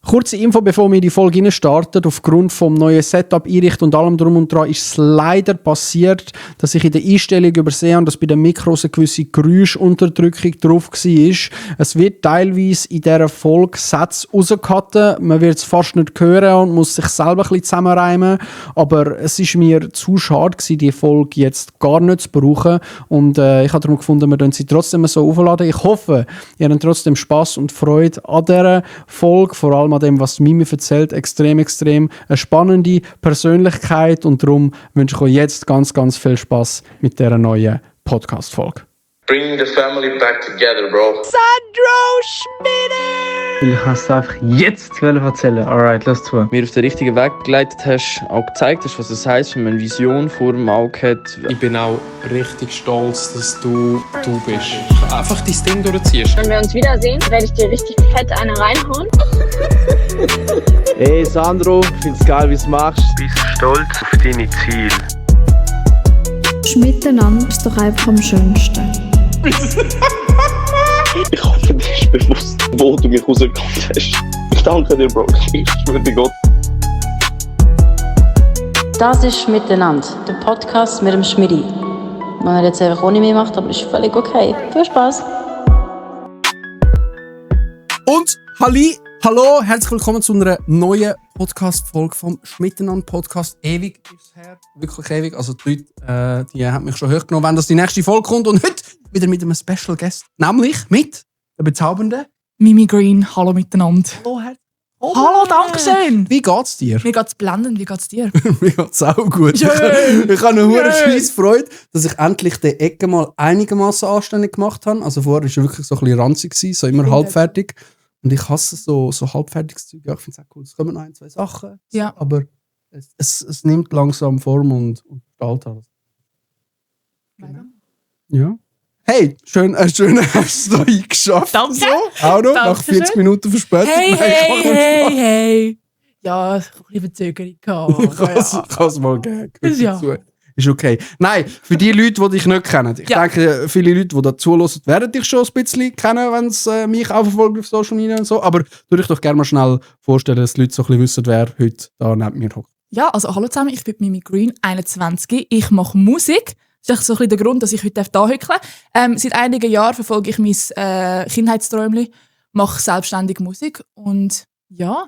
Kurze Info, bevor wir in die Folge starten. Aufgrund vom neuen Setup, Einrichten und allem drum und dran ist es leider passiert, dass ich in der Einstellung übersehen habe, dass bei den Mikros eine gewisse Geräuschunterdrückung drauf war. Es wird teilweise in dieser Folge Sätze rausgecutten. Man wird es fast nicht hören und muss sich selber ein bisschen zusammenreimen. Aber es ist mir zu schade gewesen, die Folge jetzt gar nicht zu brauchen. Und ich habe darum gefunden, wir können sie trotzdem so aufladen. Ich hoffe, ihr habt trotzdem Spass und Freude an dieser Folge. Vor allem an dem, was Mimi erzählt, extrem eine spannende Persönlichkeit und darum wünsche ich euch jetzt ganz viel Spaß mit dieser neuen Podcast-Folge. Bring the family back together, bro. Sandro Schmidt! Ich kann es einfach jetzt erzählen. Alright, lass zu. Mir auf den richtigen Weg geleitet hast, auch gezeigt hast, was es heisst, wenn man eine Vision vor dem Auge hat. Ich bin auch richtig stolz, dass du bist. Einfach dein Ding durchziehst. Wenn wir uns wiedersehen, werde ich dir richtig fett eine reinhauen. Hey Sandro, ich find's geil, wie du es machst. Bist stolz auf deine Ziele. Miteinander ist doch einfach am schönsten. Ich hoffe, dir ist bewusst, wo du mich rausgeholt hast. Ich danke dir, Bro. Ich schwöre bei Gott. Das ist «Miteinander», der Podcast mit dem Schmidi. Man hat jetzt einfach ohne mich gemacht, aber ist völlig okay. Viel Spaß. Und hallo, herzlich willkommen zu einer neuen Podcast-Folge vom Schmiteinander-Podcast. Ewig ist es her, wirklich ewig. Also die Leute, die haben mich schon hochgenommen, wenn das die nächste Folge kommt. Und heute wieder mit einem Special Guest, nämlich mit der bezaubernden Mimi Green, hallo miteinander. Hallo, danke schön. Wie geht's dir? Mir geht's blendend, wie geht's dir? Mir geht's auch gut. Yay. Ich habe eine hohe scheisse Freude, dass ich endlich den Ecke mal einigermaßen anständig gemacht habe. Also vorher war er wirklich so ein bisschen ranzig, so immer halbfertig. Und ich hasse so halbfertiges Zeug. Ja, ich finde es auch cool. Es kommen noch ein, zwei Sachen. Ja. Aber es nimmt langsam Form und gestaltet alles. Genau. Ja. Hey, schön hast du da eingeschafft. Danke. So. Auch noch, nach 40 Minuten Verspätung. Hey. Ja, ich habe ein bisschen Verzögerung gehabt. Ich kann es mal geben. Ja. Ist okay. Nein, für die Leute, die dich nicht kennen. Ich denke, viele Leute, die da zuhören, werden dich schon ein bisschen kennen, wenn sie mich auch verfolgen auf Social Media und so. Aber du dich doch gerne mal schnell vorstellen, dass die Leute so ein bisschen wissen, wer heute da neben mir hockt. Ja, also hallo zusammen, ich bin Mimi Green, 21. Ich mache Musik. Das ist so ein bisschen der Grund, dass ich heute hier hocke. Seit einigen Jahren verfolge ich mein Kindheitsträumchen, mache selbstständig Musik und ja,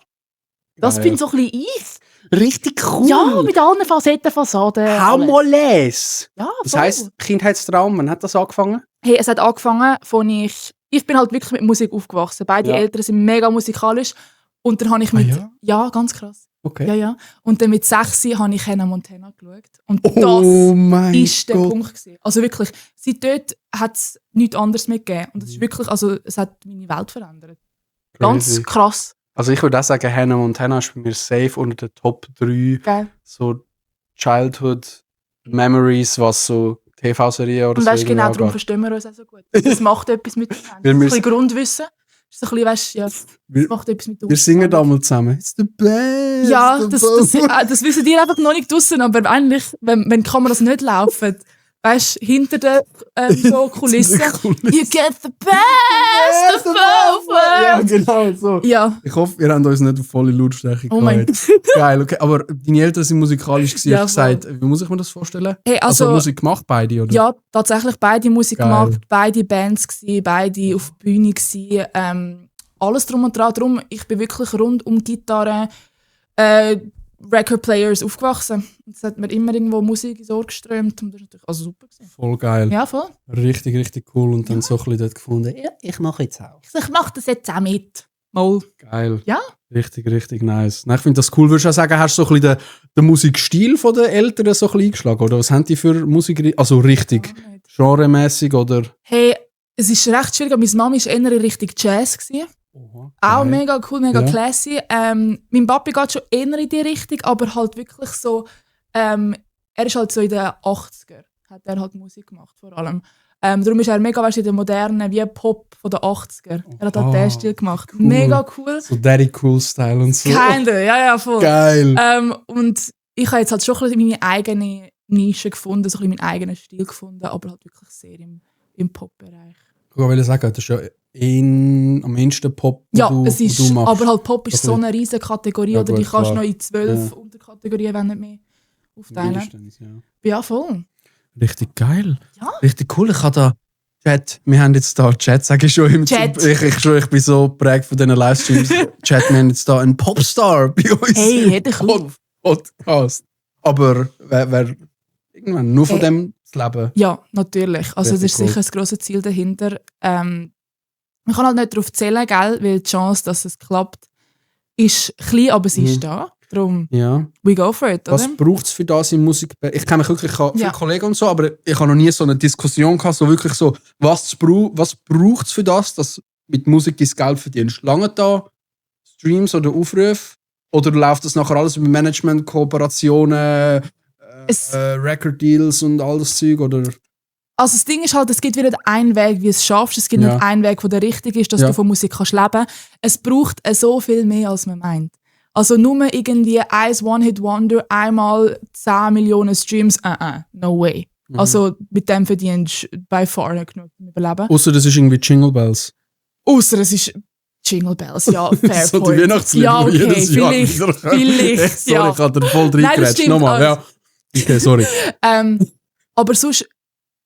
das bin so ein bisschen ich. Richtig cool. Ja, mit allen Facetten, Fassaden. How more less. Ja, Das voll. heisst, Kindheitstraum, wann hat das angefangen? Hey, es hat angefangen, von ich bin halt wirklich mit Musik aufgewachsen. Beide Eltern sind mega musikalisch. Und dann habe ich mit... ja, ganz krass. Okay. Ja. Und dann mit 6 habe ich Hannah Montana geschaut. Und das ist der Punkt gewesen. Also wirklich, seit dort hat es nichts anderes mehr gegeben. Und das ist wirklich, also es hat meine Welt verändert. Ganz krass. Also ich würde auch sagen, Hannah Montana ist bei mir safe unter den Top 3 so Childhood Memories, was so TV-Serien oder und so. Und weißt genau, darum angeht. verstehen wir uns auch so gut. Das macht etwas mit uns. Das ist ein bisschen Grundwissen. Das ist ein bisschen, weißt, ja, das macht etwas mit uns. Wir singen damals zusammen. It's the best. Ja, das wissen die einfach noch nicht draussen, aber eigentlich, wenn die Kameras nicht laufen, weißt du, hinter den so Kulissen, you get the best of both worlds. Ja, genau so. Ja. Ich hoffe, wir haben uns nicht auf volle Lautstärke Oh mein gehalten. Geil, okay. Aber deine Eltern sind musikalisch gewesen, Ja, hast du gesagt. Wie muss ich mir das vorstellen? Hey, also Musik gemacht, beide, oder? Ja, tatsächlich beide Musik Geil. gemacht, beide Bands gewesen, beide auf der Bühne gewesen, alles drum und dran. Darum, ich bin wirklich rund um Gitarre, Record-Players aufgewachsen. Es hat mir immer irgendwo Musik ins Ohr geströmt und das war natürlich also super gewesen. Voll geil. Ja, voll. Richtig cool. Und dann so ein bisschen dort gefunden, ja, ich mache jetzt auch. Ich mache das jetzt auch mit. Mal. Geil. Ja. Richtig nice. Nein, ich finde das cool. Würdest du auch sagen, hast du so ein bisschen den Musikstil der Eltern so ein bisschen eingeschlagen? Oder was haben die für Musik? Also richtig genremäßig oder? Hey, es ist recht schwierig. Meine Mama war eher in Richtung Jazz gewesen. Oha, Auch geil. mega cool, mega classy. Mein Papi geht schon eher in die Richtung, aber halt wirklich so, er ist halt so in den 80er, hat er halt Musik gemacht vor allem. Darum ist er mega, weißt du, in der modernen, wie Pop von den 80er. Er hat halt den Stil gemacht. Cool. Mega cool. So Daddy Cool Style und so. Kinda, ja, voll. Geil. Und ich habe jetzt halt schon ein bisschen meine eigene Nische gefunden, so ein bisschen meinen eigenen Stil gefunden, aber halt wirklich sehr im Pop-Bereich. Ich wollte sagen, das ist ja am ehesten Pop, Ja, du machst. aber halt Pop ist so bisschen- eine riesige Kategorie, Ja, oder die gut, kannst du klar. noch in 12 Ja. Unterkategorien, wenn nicht mehr, aufteilen. Mindestens, ja. Ja, voll. Richtig geil. Ja. Richtig cool. Ich habe da Chat. Wir haben jetzt da Chat, sage ich schon. Chat. Ich bin so geprägt von diesen Livestreams. Chat, wir haben jetzt da einen Popstar bei uns Hey, im hätte ich auf. Podcast. Aber wer irgendwann nur von Hey. dem zu leben. Ja, natürlich. Also das Richtig ist sicher ein grosses Ziel dahinter. Man kann halt nicht darauf zählen, gell, weil die Chance, dass es klappt, ist klein, aber sie ist da. Darum, Ja. we go for it, Was oder? braucht es für das im Musik? Ich kenne mich wirklich, ich habe viele Ja. Kollegen und so, aber ich habe noch nie so eine Diskussion gehabt, so wirklich so, was braucht es für das, dass mit Musik dein Geld verdienst? Lange da Streams oder Aufrufe? Oder läuft das nachher alles über Management, Kooperationen, Record Deals und all das Zeug? Oder? Also das Ding ist halt, es gibt wieder einen Weg, wie du es schaffst. Es gibt Ja. nicht einen Weg, der richtig ist, dass Ja. du von Musik kannst leben. Es braucht so viel mehr, als man meint. Also nur irgendwie ein One-Hit-Wonder, einmal 10 Millionen Streams, no way. Also mit dem verdienst du by far nicht genug zum Überleben. Außer das ist irgendwie Jingle Bells. Ausser es ist Jingle Bells, ja, fair So die point. Weihnachtslieder, Ja, die okay, jedes Jahr vielleicht, wieder kommen. vielleicht, Sorry, ja. ich habe dir voll Nein, das reingeratscht. stimmt, Nochmal, ja. Okay, sorry. Aber sonst,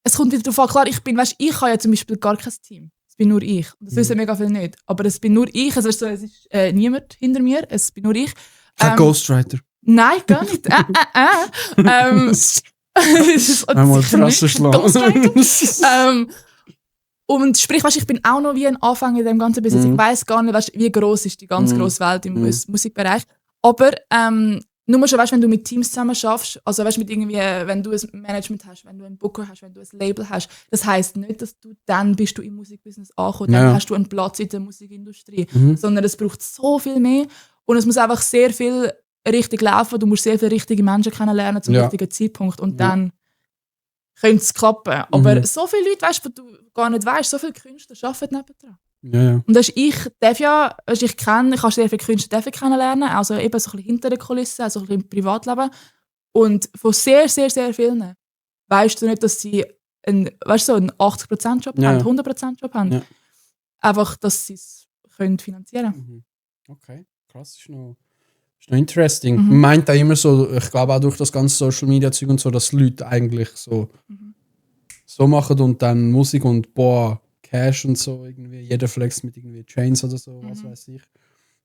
es kommt wieder darauf an, klar, ich habe ja zum Beispiel gar kein Team. Es bin nur ich. Und das wissen mega viele nicht. Aber es bin nur ich. Also, es ist niemand hinter mir. Es bin nur ich. Kein Ghostwriter. Nein, gar nicht. Es ist Einmal die sicher Fresse nicht. schlagen. Ghostwriter. Und sprich, ich bin auch noch wie ein Anfänger in dem ganzen Business. Ich weiss gar nicht, wie gross ist die ganz grosse Welt im Musikbereich. Aber nur schon, wenn du mit Teams zusammen schaffst, also mit irgendwie, wenn du ein Management hast, wenn du einen Booker hast, wenn du ein Label hast, das heisst nicht, dass dann bist du im Musikbusiness angekommen, dann hast du einen Platz in der Musikindustrie, sondern es braucht so viel mehr und es muss einfach sehr viel richtig laufen, du musst sehr viele richtige Menschen kennenlernen zum richtigen Zeitpunkt und dann könnte es klappen. Aber so viele Leute, weißt du, du gar nicht weißt, so viele Künstler arbeiten nebendran. Ja. Und ich kann sehr viele Künstler kennenlernen, also eben so ein bisschen hinter den Kulissen, also ein bisschen im Privatleben. Und von sehr, sehr, sehr vielen weißt du nicht, dass sie einen 80%-Job haben, 100%-Job haben. Ja. Einfach, dass sie es finanzieren können. Okay, krass, ist noch interesting. Man meint auch immer so, ich glaube auch durch das ganze Social Media Zeug und so, dass Leute eigentlich so machen und dann Musik und Cash und so, irgendwie, jeder flex mit irgendwie Chains oder so, was weiß ich.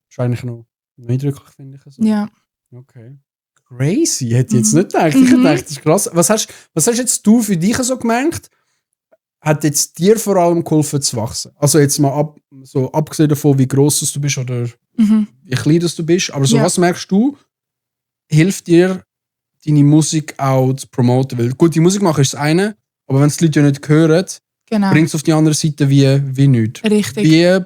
Wahrscheinlich noch eindrücklich, finde ich. So. Ja. Okay. Crazy, hätte ich jetzt nicht gedacht. Ich hätte gedacht, das ist krass. Was hast jetzt du für dich so gemerkt? Hat jetzt dir vor allem geholfen zu wachsen? Also jetzt mal abgesehen davon, wie gross du bist oder wie klein du bist, aber so was merkst du, hilft dir deine Musik auch zu promoten? Weil gut, die Musik machen ist das eine, aber wenn es die Leute ja nicht hören, Genau. bringt es auf die andere Seite wie nichts. Richtig. Wie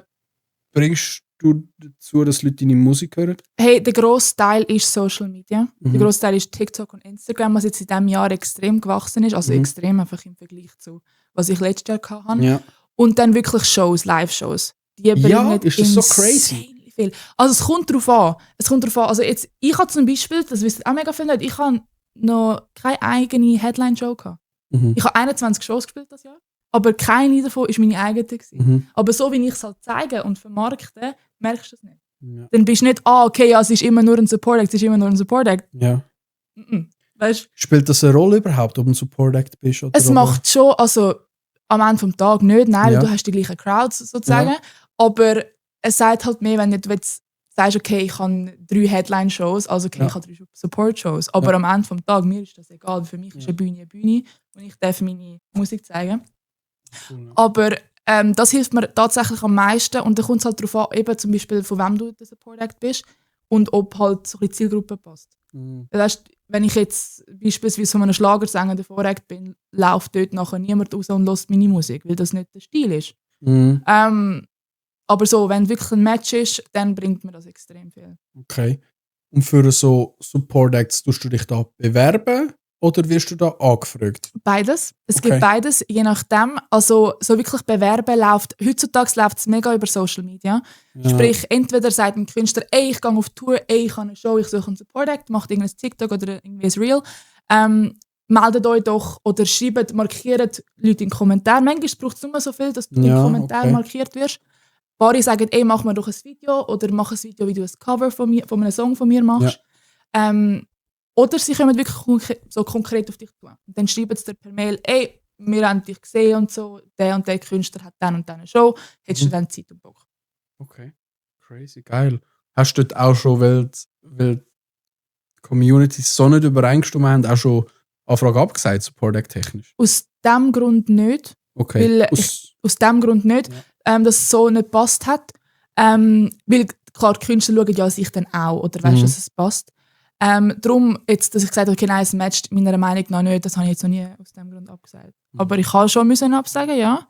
bringst du dazu, dass Leute deine Musik hören? Hey, der grosse Teil ist Social Media. Der grosse Teil ist TikTok und Instagram, was jetzt in diesem Jahr extrem gewachsen ist. Also extrem einfach im Vergleich zu, was ich letztes Jahr hatte. Ja. Und dann wirklich Shows, Live-Shows. Die bringen ist das so crazy? Viel. Also es kommt darauf an. Also jetzt, ich habe zum Beispiel, das wissen auch mega viele nicht, ich habe noch keine eigene Headline-Show gehabt. Ich habe 21 Shows gespielt das Jahr. Aber keine davon war meine eigene. Aber so wie ich es halt zeige und vermarkte, merkst du es nicht. Ja. Dann bist du nicht, okay, ja, es ist immer nur ein Support-Act, Ja. Weißt? Spielt das eine Rolle überhaupt, ob du ein Support-Act bist? Oder Es macht schon, also am Ende des Tages nicht, nein, du hast die gleichen Crowds sozusagen. Ja. Aber es sagt halt mehr, wenn du jetzt sagst, okay, ich habe 3 Headline-Shows, also okay, ich habe 3 Support-Shows. Aber am Ende des Tages, mir ist das egal. Für mich ist eine Bühne und ich darf meine Musik zeigen. Cool. Aber das hilft mir tatsächlich am meisten und dann kommt es halt darauf an, eben zum Beispiel von wem du der Support-Act bist und ob halt so die Zielgruppe passt. Weißt, wenn ich jetzt beispielsweise von einem Schlagersänger der Vorrecht bin, läuft dort nachher niemand raus und hört meine Musik, weil das nicht der Stil ist. Aber so, wenn wirklich ein Match ist, dann bringt mir das extrem viel. Okay. Und für so Support-Acts tust du dich da bewerben oder wirst du da angefragt? Beides. Es gibt beides, je nachdem. Also so wirklich bewerben läuft, heutzutage läuft es mega über Social Media. Ja. Sprich, entweder sagt ein Künstler, ey, ich gehe auf Tour, ey, ich habe eine Show, ich suche einen Support-Act, macht irgendein TikTok oder irgendwie ein Reel. meldet euch doch oder schreibt, markiert Leute in den Kommentaren. Manchmal braucht es nur so viel, dass du in den Kommentaren markiert wirst. Ein paar sagen, ey, mach mir doch ein Video oder mach ein Video, wie du ein Cover von einem Song von mir machst. Ja. Oder sie kommen wirklich so konkret auf dich zu. Und dann schreiben sie dir per Mail, ey, wir haben dich gesehen und so, der und der Künstler hat dann und dann eine Show, hättest du dann Zeit und Bock? Okay, crazy, geil. Hast du dort auch schon, weil die Communities so nicht übereingestimmt haben, auch schon Anfrage abgesagt, Support Act technisch? Aus dem Grund nicht. Okay. Weil aus dem Grund nicht, dass es so nicht gepasst hat. Weil klar, die Künstler schauen ja sich dann auch, oder weißt du, dass es passt. Darum, jetzt, dass ich gesagt habe, okay, nein, es matcht meiner Meinung nach nicht, das habe ich jetzt noch nie aus dem Grund abgesagt. Aber ich habe schon müssen absagen, ja.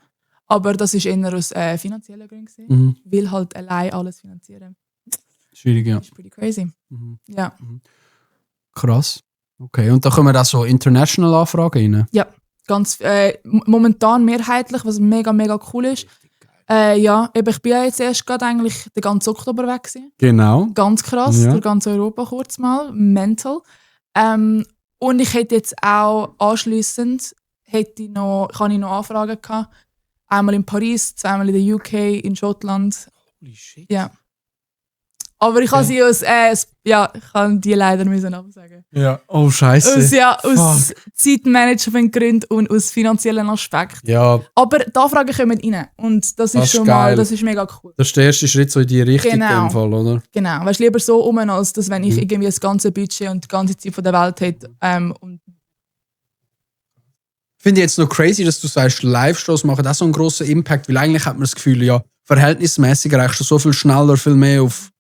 Aber das war eher aus finanziellen Gründen. Weil halt allein alles finanzieren. Schwierig, ja. Das ist pretty crazy. Ja. Krass. Okay, und da kommen auch so international Anfragen rein? Ja, ganz momentan mehrheitlich, was mega, mega cool ist. Ja, ich bin ja jetzt erst gerade eigentlich den ganzen Oktober weg gewesen. Genau. Ganz krass, durch ganz Europa kurz mal, mental. Und ich hätte jetzt auch anschliessend, habe ich noch Anfragen gehabt. Einmal in Paris, zweimal in der UK, in Schottland. Holy shit. Ja. Aber ich habe sie ich kann die leider müssen absagen. Ja, oh Scheiße. Aus Zeitmanagement-Gründen und aus finanziellen Aspekten. Ja. Aber die Anfragen kommen rein. Und das ist schon geil. mal, das ist mega cool. Das ist der erste Schritt so in die Richtung in dem Fall, oder? Genau. Weißt du, lieber so als dass wenn ich irgendwie das ganze Budget und die ganze Zeit von der Welt hätte. Finde ich jetzt noch crazy, dass du sagst, Live-Shows machen auch so einen grossen Impact, weil eigentlich hat man das Gefühl, ja, verhältnismäßig erreichst du so viel schneller, viel mehr auf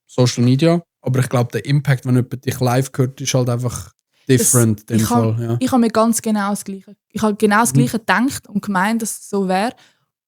Social Media. Aber ich glaube, der Impact, wenn jemand dich live hört, ist halt einfach different in dem Fall. Ja. Ich habe mir ganz genau das Gleiche. Ich habe genau das Gleiche gedacht und gemeint, dass es so wäre.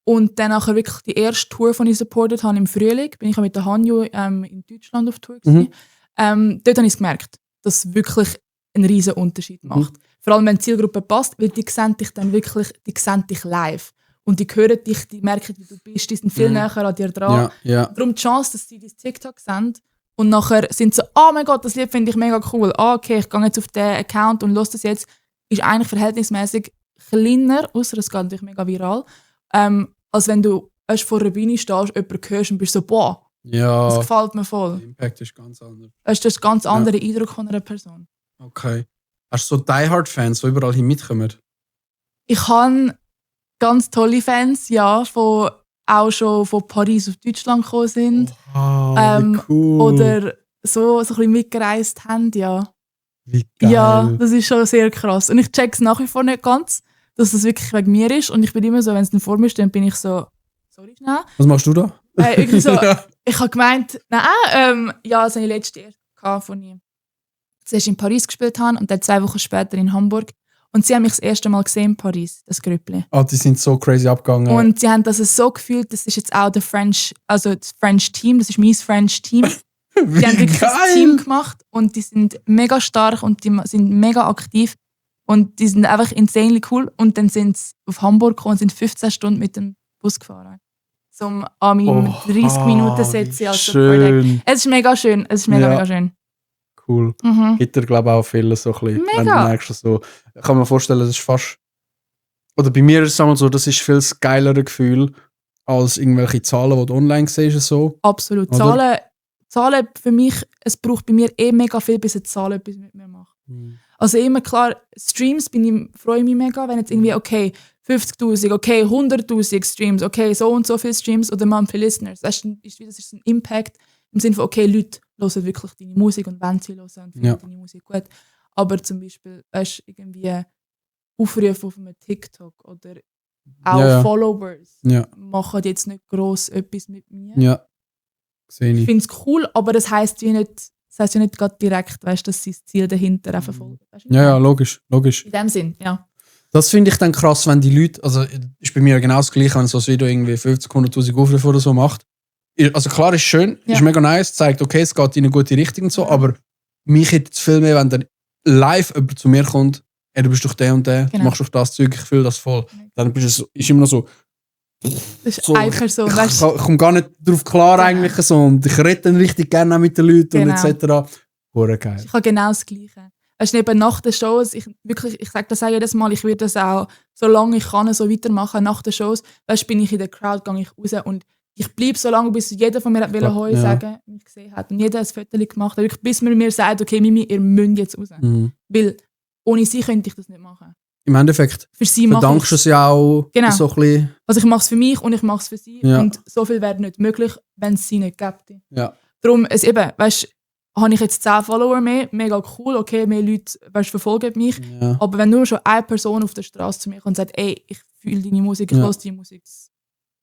Und dann nachher wirklich die erste Tour, die ich supportet habe im Frühling, bin ich mit der Hanju in Deutschland auf Tour gewesen. Dort habe ich es gemerkt, dass es wirklich einen riesen Unterschied macht. Vor allem, wenn die Zielgruppe passt, weil die sehen dich dann wirklich, die sehen dich live. Und die hören dich, die merken, wie du bist, die sind viel näher an dir dran. Ja. Darum die Chance, dass sie dein TikTok sehen und nachher sind so, oh mein Gott, das Lied finde ich mega cool. Okay, ich gehe jetzt auf den Account und höre das jetzt, ist eigentlich verhältnismäßig kleiner, außer es geht natürlich mega viral, als wenn du erst vor einer Bühne stehst, jemanden hörst und bist so, boah, das gefällt mir voll. Der Impact ist ganz anders. Das ist ein ganz anderer Eindruck von einer Person. Okay. Hast du so Die-Hard-Fans, die überall hin mitkommen? Ich habe ganz tolle Fans, ja, die auch schon von Paris auf Deutschland gekommen sind. Wie cool. Oder so ein bisschen mitgereist haben, ja. Wie geil. Ja, das ist schon sehr krass. Und ich check es nach wie vor nicht ganz, dass das wirklich wegen mir ist. Und ich bin immer so, wenn es dann vor mir steht, bin ich so, sorry schnell. Was machst du da? Irgendwie so, ich habe gemeint, ja, das habe ich letztes Jahr gehabt, als ich zuerst in Paris gespielt habe und dann 2 Wochen später in Hamburg. Und sie haben mich das erste Mal gesehen in Paris, das Grüppli. Die sind so crazy abgegangen. Und sie haben das so gefühlt, das ist jetzt auch das French Team, das ist mein French Team. Die haben wirklich ein Team gemacht und die sind mega stark und die sind mega aktiv. Und die sind einfach insanely cool. Und dann sind sie auf Hamburg gekommen und sind 15 Stunden mit dem Bus gefahren. An meinem 30 Minuten Sätze als schön. Es ist mega schön. Es ist mega schön. Cool. Gibt dir, glaube ich, auch viele so ein bisschen. Mega. Wenn du merkst, so, ich kann mir vorstellen, das ist fast. Oder bei mir ist es so, das ist viel das geilere Gefühl als irgendwelche Zahlen, die du online siehst. So. Absolut. Zahlen für mich, es braucht bei mir mega viel, bis eine Zahl etwas mit mir macht. Also immer klar, Streams freue ich mich mega, wenn jetzt irgendwie, okay, 50'000, okay, 100'000 Streams, okay, so und so viele Streams oder monthly Listeners. Das ist ein Impact im Sinne von, okay, Leute hören wirklich deine Musik und wenn sie hören und finden deine Musik gut. Aber zum Beispiel, weißt du, irgendwie Aufrufe auf einem TikTok oder auch Followers machen jetzt nicht gross etwas mit mir. Ja, sehe ich. Ich finde es cool, aber das heisst ja nicht gerade direkt, weißt, dass sie das Ziel dahinter auch verfolgen. Ja, logisch. In dem Sinn, ja. Das finde ich dann krass, wenn die Leute, also ist bei mir genau das Gleiche, wenn so ein Video irgendwie 50.000, 100'000 Aufrufe oder so macht. Also klar, ist schön, ist mega nice, zeigt, okay, es geht in eine gute Richtung und so, aber mich hätte es viel mehr, wenn dann live jemand zu mir kommt, hey, du bist doch der und der, du machst doch das Zeug, ich fühle das voll. Dann ist immer noch so. Das ist eine Person, weißt du? Ich komme gar nicht darauf klar eigentlich so und ich rede dann richtig gerne auch mit den Leuten und etc. Hure geil. Ich habe genau das Gleiche. Weißt du, eben nach den Shows, ich sage das auch jedes Mal, ich würde das auch, solange ich kann, so weitermachen. Nach den Shows, weißt, bin ich in der Crowd, gehe ich raus und ich bleibe so lange, bis jeder von mir Heu sagen, mich gesehen hat. Und jeder hat ein Foto gemacht, wirklich, bis man mir sagt, okay, Mimi, ihr müsst jetzt raus. Weil ohne sie könnte ich das nicht machen. Im Endeffekt für sie verdankst du es ja auch genau. so ein bisschen. Also ich mache es für mich und ich mache es für sie. Ja. Und so viel wäre nicht möglich, wenn es sie nicht gäbe. Ja. Darum, weißt, habe ich jetzt 10 Follower mehr, mega cool, okay, mehr Leute verfolgen mich. Ja. Aber wenn nur schon eine Person auf der Straße zu mir kommt und sagt, ey, ich fühle deine Musik, ich höre deine Musik, das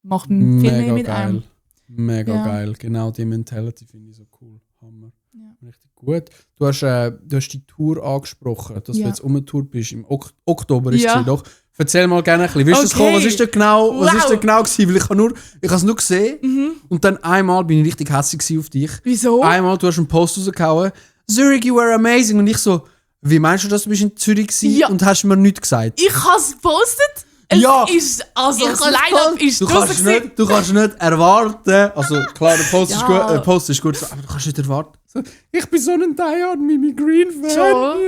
macht viel mehr mit einem. Mega geil. Genau die Mentality finde ich so cool. Hammer. Ja. Richtig gut. Du hast die Tour angesprochen, dass du jetzt umgetourt bist. Im Oktober ist es doch. Erzähl mal gerne ein bisschen. Wie ist das gekommen? Was ist denn genau, gewesen? Weil ich habe es nur gesehen und dann einmal bin ich richtig hässlich auf dich. Wieso? Einmal, du hast einen Post rausgehauen, Zurich, you were amazing. Und ich so, wie meinst du, dass du bist in Zürich gewesen und hast mir nichts gesagt? Ich habe es gepostet. Das Line-Up ist draussen. Du kannst nicht erwarten, also klar, der Post ist gut, aber du kannst nicht erwarten. So, ich bin so ein Die-Hard Mimi Green-Fan.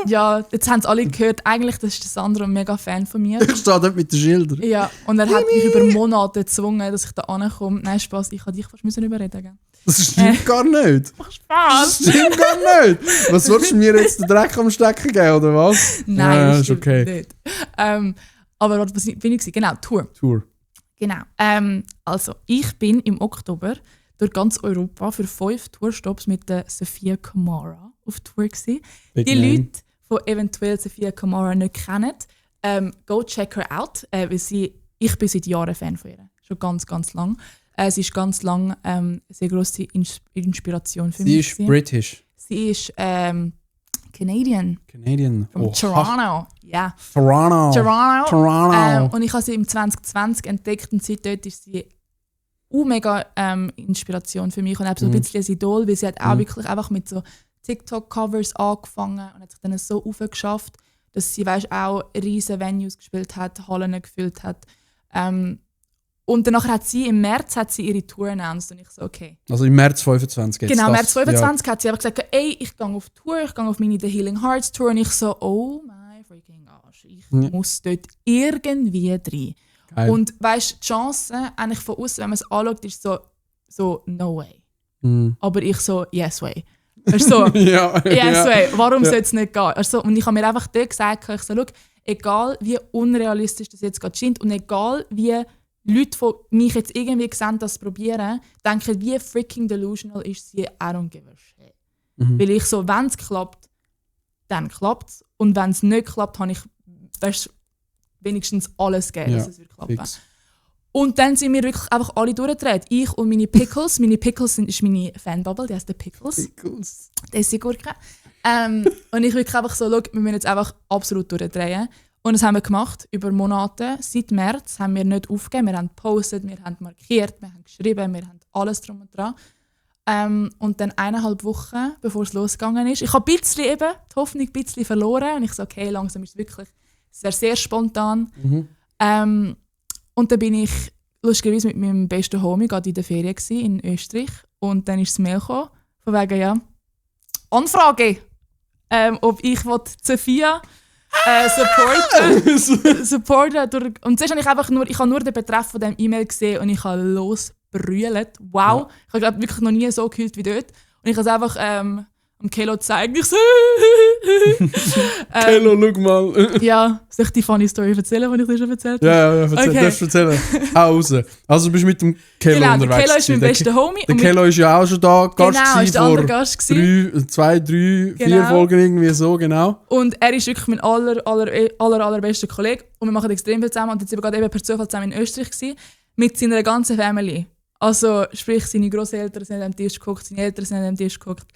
Ja, jetzt haben es alle gehört, eigentlich das ist der Sandro ein mega Fan von mir. Ich stehe dort mit den Schildern. Ja, und er hat mich über Monate gezwungen, dass ich da ankomme. Nein, Spaß, ich habe dich fast überreden. Das stimmt gar nicht. Mach Spaß. Das stimmt gar nicht. Was willst du mir jetzt den Dreck am Stecken geben, oder was? Nein, das ist okay. Nicht. Aber was bin ich? Genau, Tour. Genau. Also, ich bin im Oktober durch ganz Europa für 5 Tourstops mit der Sophia Kamara auf Tour gewesen. Die Leute, die eventuell Sophia Kamara nicht kennen, go check her out, weil ich bin seit Jahren Fan von ihr. Schon ganz, ganz lang. Sie ist ganz lang eine sehr grosse Inspiration für mich. Sie ist british. Sie ist Canadian. From Toronto. Ja. Toronto. Und ich habe sie im 2020 entdeckt und seitdem ist sie mega Inspiration für mich und auch so ein bisschen ein Idol, weil sie hat auch wirklich einfach mit so TikTok-Covers angefangen und hat sich dann so aufgeschafft, dass sie auch riesen Venues gespielt hat, Hallen gefüllt hat. Und danach hat sie im März ihre Tour announced und ich so, okay. Also im März 25 jetzt. Genau, März 25 hat sie einfach gesagt, ey, ich gehe auf Tour, ich gehe auf meine The Healing Hearts Tour und ich so, oh my freaking gosh, ich muss dort irgendwie rein. Geil. Und weißt du, die Chance eigentlich von außen, wenn man es anschaut, ist so no way. Aber ich so, yes way. So, yes way, warum soll es nicht gehen? Also, und ich habe mir einfach dort gesagt, ich so, schau, egal wie unrealistisch das jetzt gerade scheint und egal wie Leute, die mich jetzt irgendwie sehen, das probieren, denken, wie freaking delusional ist sie, I don't give a shit. Weil ich so, wenn es klappt, dann klappt es. Und wenn es nicht klappt, habe ich wenigstens alles gegeben, dass es wird klappen. Fix. Und dann sind wir wirklich einfach alle durchgedreht. Ich und meine Pickles. Meine Pickles ist meine Fanbubble, die heisst der Pickles. Dessi-Gurke. Und ich wirklich einfach so, schau, wir müssen jetzt einfach absolut durchdrehen. Und das haben wir gemacht über Monate. Seit März haben wir nicht aufgegeben. Wir haben gepostet, wir haben markiert, wir haben geschrieben, wir haben alles drum und dran. Und dann 1,5 Wochen, bevor es losgegangen ist, ich habe die Hoffnung ein bisschen verloren. Und ich so, okay, langsam ist es wirklich sehr spontan. Und dann bin ich lustigerweise mit meinem besten Homie gerade in der Ferien in Österreich. Und dann ist das Mail gekommen, von wegen, Anfrage, ob ich Sophia supporten. Und zuerst habe ich einfach ich habe nur den Betreff von diesem E-Mail gesehen und ich habe losbrüllt. Wow, ich habe wirklich noch nie so geheult wie dort. Und ich habe es einfach am Kelo gezeigt. Ich so Kelo, schau mal. Ja, soll ich die funny Story erzählen, die ich dir schon erzählt habe? Ja, darfst du erzählen. Hau raus. Also du bist mit dem Kelo unterwegs. Genau, der Kelo ist mein bester Homie. Der Kelo ist ja auch schon da, Gast ist der andere Gast vor 2, 3, 4 Folgen irgendwie so, genau. Und er ist wirklich mein allerbester Kollege und wir machen extrem viel zusammen und jetzt sind wir gerade eben per Zufall zusammen in Österreich gewesen, mit seiner ganzen Family. Also sprich, seine Grosseltern sind am Tisch geguckt, seine Eltern sind am Tisch geguckt.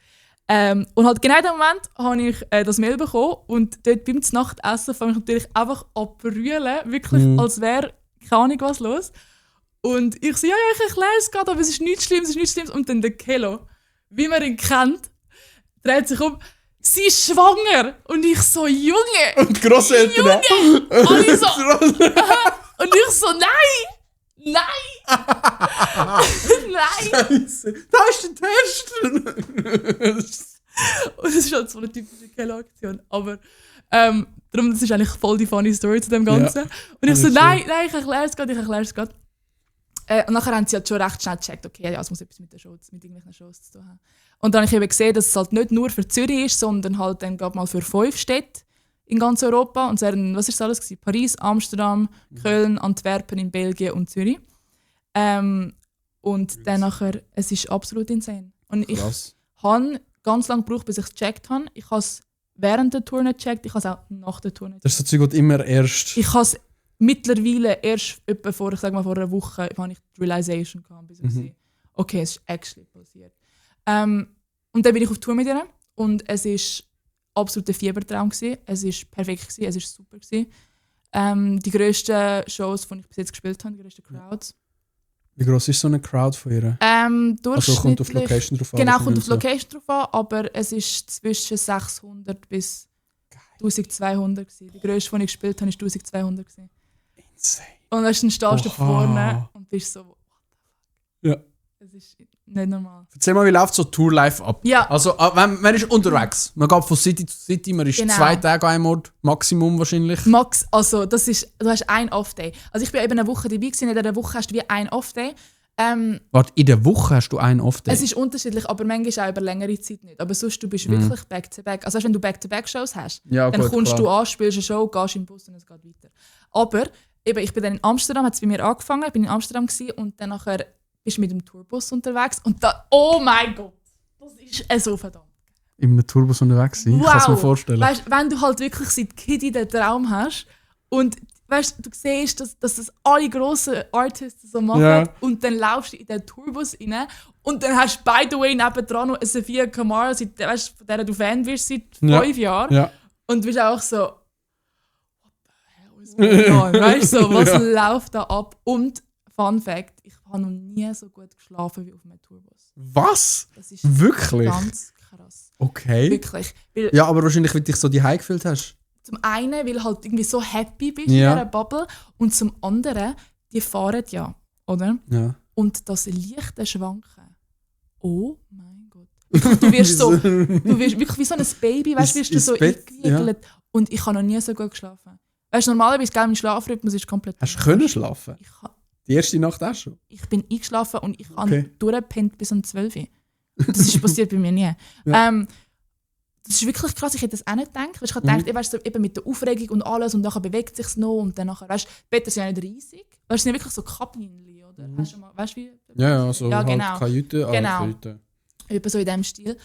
Und halt genau in dem Moment habe ich das Mail bekommen und dort beim Nachtessen fange ich natürlich einfach an zu brüllen, wirklich als wäre keine Ahnung was los. Und ich so, ja, ich erkläre es gerade, aber es ist nichts Schlimmes. Und dann der Kelo, wie man ihn kennt, dreht sich um, sie ist schwanger. Und ich so, Junge! Und Grosseltern. Junge! Und so, und ich so, nein! Nein! Nein! Scheiße! Da ist der Test! Und das ist halt so eine typische Keller-Aktion. Aber darum, das ist eigentlich voll die funny Story zu dem Ganzen. Ja. Und ich so, nein, ich erkläre es gerade. Und nachher haben sie halt schon recht schnell gecheckt, okay, ja, es muss etwas mit irgendwelchen Shows zu tun haben. Und dann habe ich eben gesehen, dass es halt nicht nur für Zürich ist, sondern halt dann gerade mal für 5 Städte in ganz Europa. Und es waren, was ist das alles gewesen? Paris, Amsterdam, Köln, Antwerpen in Belgien und Zürich. Und dann nachher, es ist absolut insane. Und ich habe ganz lange gebraucht, bis ich es gecheckt habe. Ich habe es während der Tour nicht gecheckt, ich habe es auch nach der Tour nicht gecheckt. Das ist so Zeug, immer erst... Ich habe es mittlerweile erst etwa vor einer Woche habe ich die Realization gehabt, bis ich gesehen, okay, es ist actually passiert. Und dann bin ich auf Tour mit ihr und es war absolut ein Fiebertraum gewesen. Es war perfekt gewesen, es war super gewesen. Die grössten Shows, die ich bis jetzt gespielt habe, die grössten Crowds. Wie gross ist so eine Crowd von ihr? Also kommt auf Location drauf an? Genau, kommt auf Location drauf an, aber es ist zwischen 600 bis 1200 gewesen. Die grösste, die ich gespielt habe, war 1200 gewesen. Insane. Und dann stehst du vorne und bist so, what the fuck? Ja. Es ist nicht normal. Erzähl mal, wie läuft so Tour live ab? Ja. Also, man ist unterwegs. Man geht von City zu City, man ist 2 Tage an einem Ort, Maximum wahrscheinlich. Also du hast einen Off-Day. Also ich bin eben eine Woche dabei gewesen, in dieser Woche hast du wie einen Off-Day. Warte, in der Woche hast du einen Off-Day? Es ist unterschiedlich, aber manchmal auch über längere Zeit nicht. Aber sonst, du bist wirklich back-to-back. Also wenn du Back-to-back-Shows hast, dann gut, kommst klar. du an, spielst eine Show, gehst in den Bus und es geht weiter. Aber eben, ich bin dann in Amsterdam, hat es bei mir angefangen, ich bin in Amsterdam gewesen, und dann nachher bist du mit dem Tourbus unterwegs und da, oh mein Gott, das ist so verdammt. In einem Tourbus unterwegs sein? Wow. Ich kann es mir vorstellen. Weißt, wenn du halt wirklich seit Kiddie den Traum hast und weißt, du siehst, dass das alle grossen Artists so machen und dann laufst du in den Tourbus rein und dann hast du, by the way, nebendran noch eine Sofia Kamara, von der du Fan bist seit 5 Jahren. Ja. Und du bist auch so, what the hell is going on? Weißt du, so, was läuft da ab? Und, Fun Fact, ich habe noch nie so gut geschlafen wie auf einem Tourbus. Was? Das ist wirklich? Ganz krass. Okay. Wirklich. Weil Ja, aber wahrscheinlich, weil du dich so die Hause gefühlt hast. zum einen, weil du halt irgendwie so happy bist in dieser Bubble. Und zum anderen, die fahren ja, oder? Ja. Und das leichte Schwanken. Oh mein Gott. Du wirst wirklich wie so ein Baby, weißt du, wirst du so eingewickelt. Ja. Und ich habe noch nie so gut geschlafen. Weißt du, normalerweise mein Schlafrhythmus ist komplett. Hast du können schlafen? Die erste Nacht auch schon? Ich bin eingeschlafen und ich habe durchgepennt bis um 12 Uhr. Das ist passiert bei mir nie. Ja. Das ist wirklich krass, ich hätte das auch nicht gedacht. Ich habe gedacht, weißt du, eben mit der Aufregung und alles und nachher bewegt es sich noch und dann nachher, weißt du, die Betten sind ja nicht riesig. Weißt du, es sind ja wirklich so Kabinchen, oder? Hast du mal, weißt du, wie? Ja, so ja, halt genau. Kajüte, genau. Kajüte. Eben so in diesem Stil.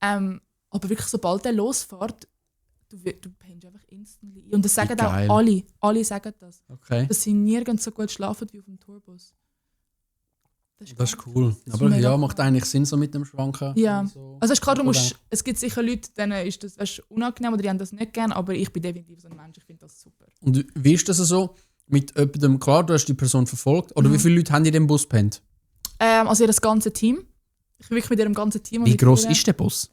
Aber wirklich, sobald der losfährt, du pennst einfach instantly ein. Und das sagen auch alle. Alle sagen das. Okay. Dass sie nirgends so gut schlafen wie auf dem Tourbus. Das ist cool. Aber ja, macht eigentlich Sinn so mit dem Schwanken. Ja. So. Also klar, es gibt sicher Leute, denen ist das unangenehm oder die haben das nicht gern, aber ich bin definitiv so ein Mensch, ich finde das super. Und wie ist das so mit jemandem? Klar, du hast die Person verfolgt. Oder wie viele Leute haben in dem Bus gepennt? Also das ganze Team. Ich bin wirklich mit ihrem ganzen Team. Wie gross ist der Bus?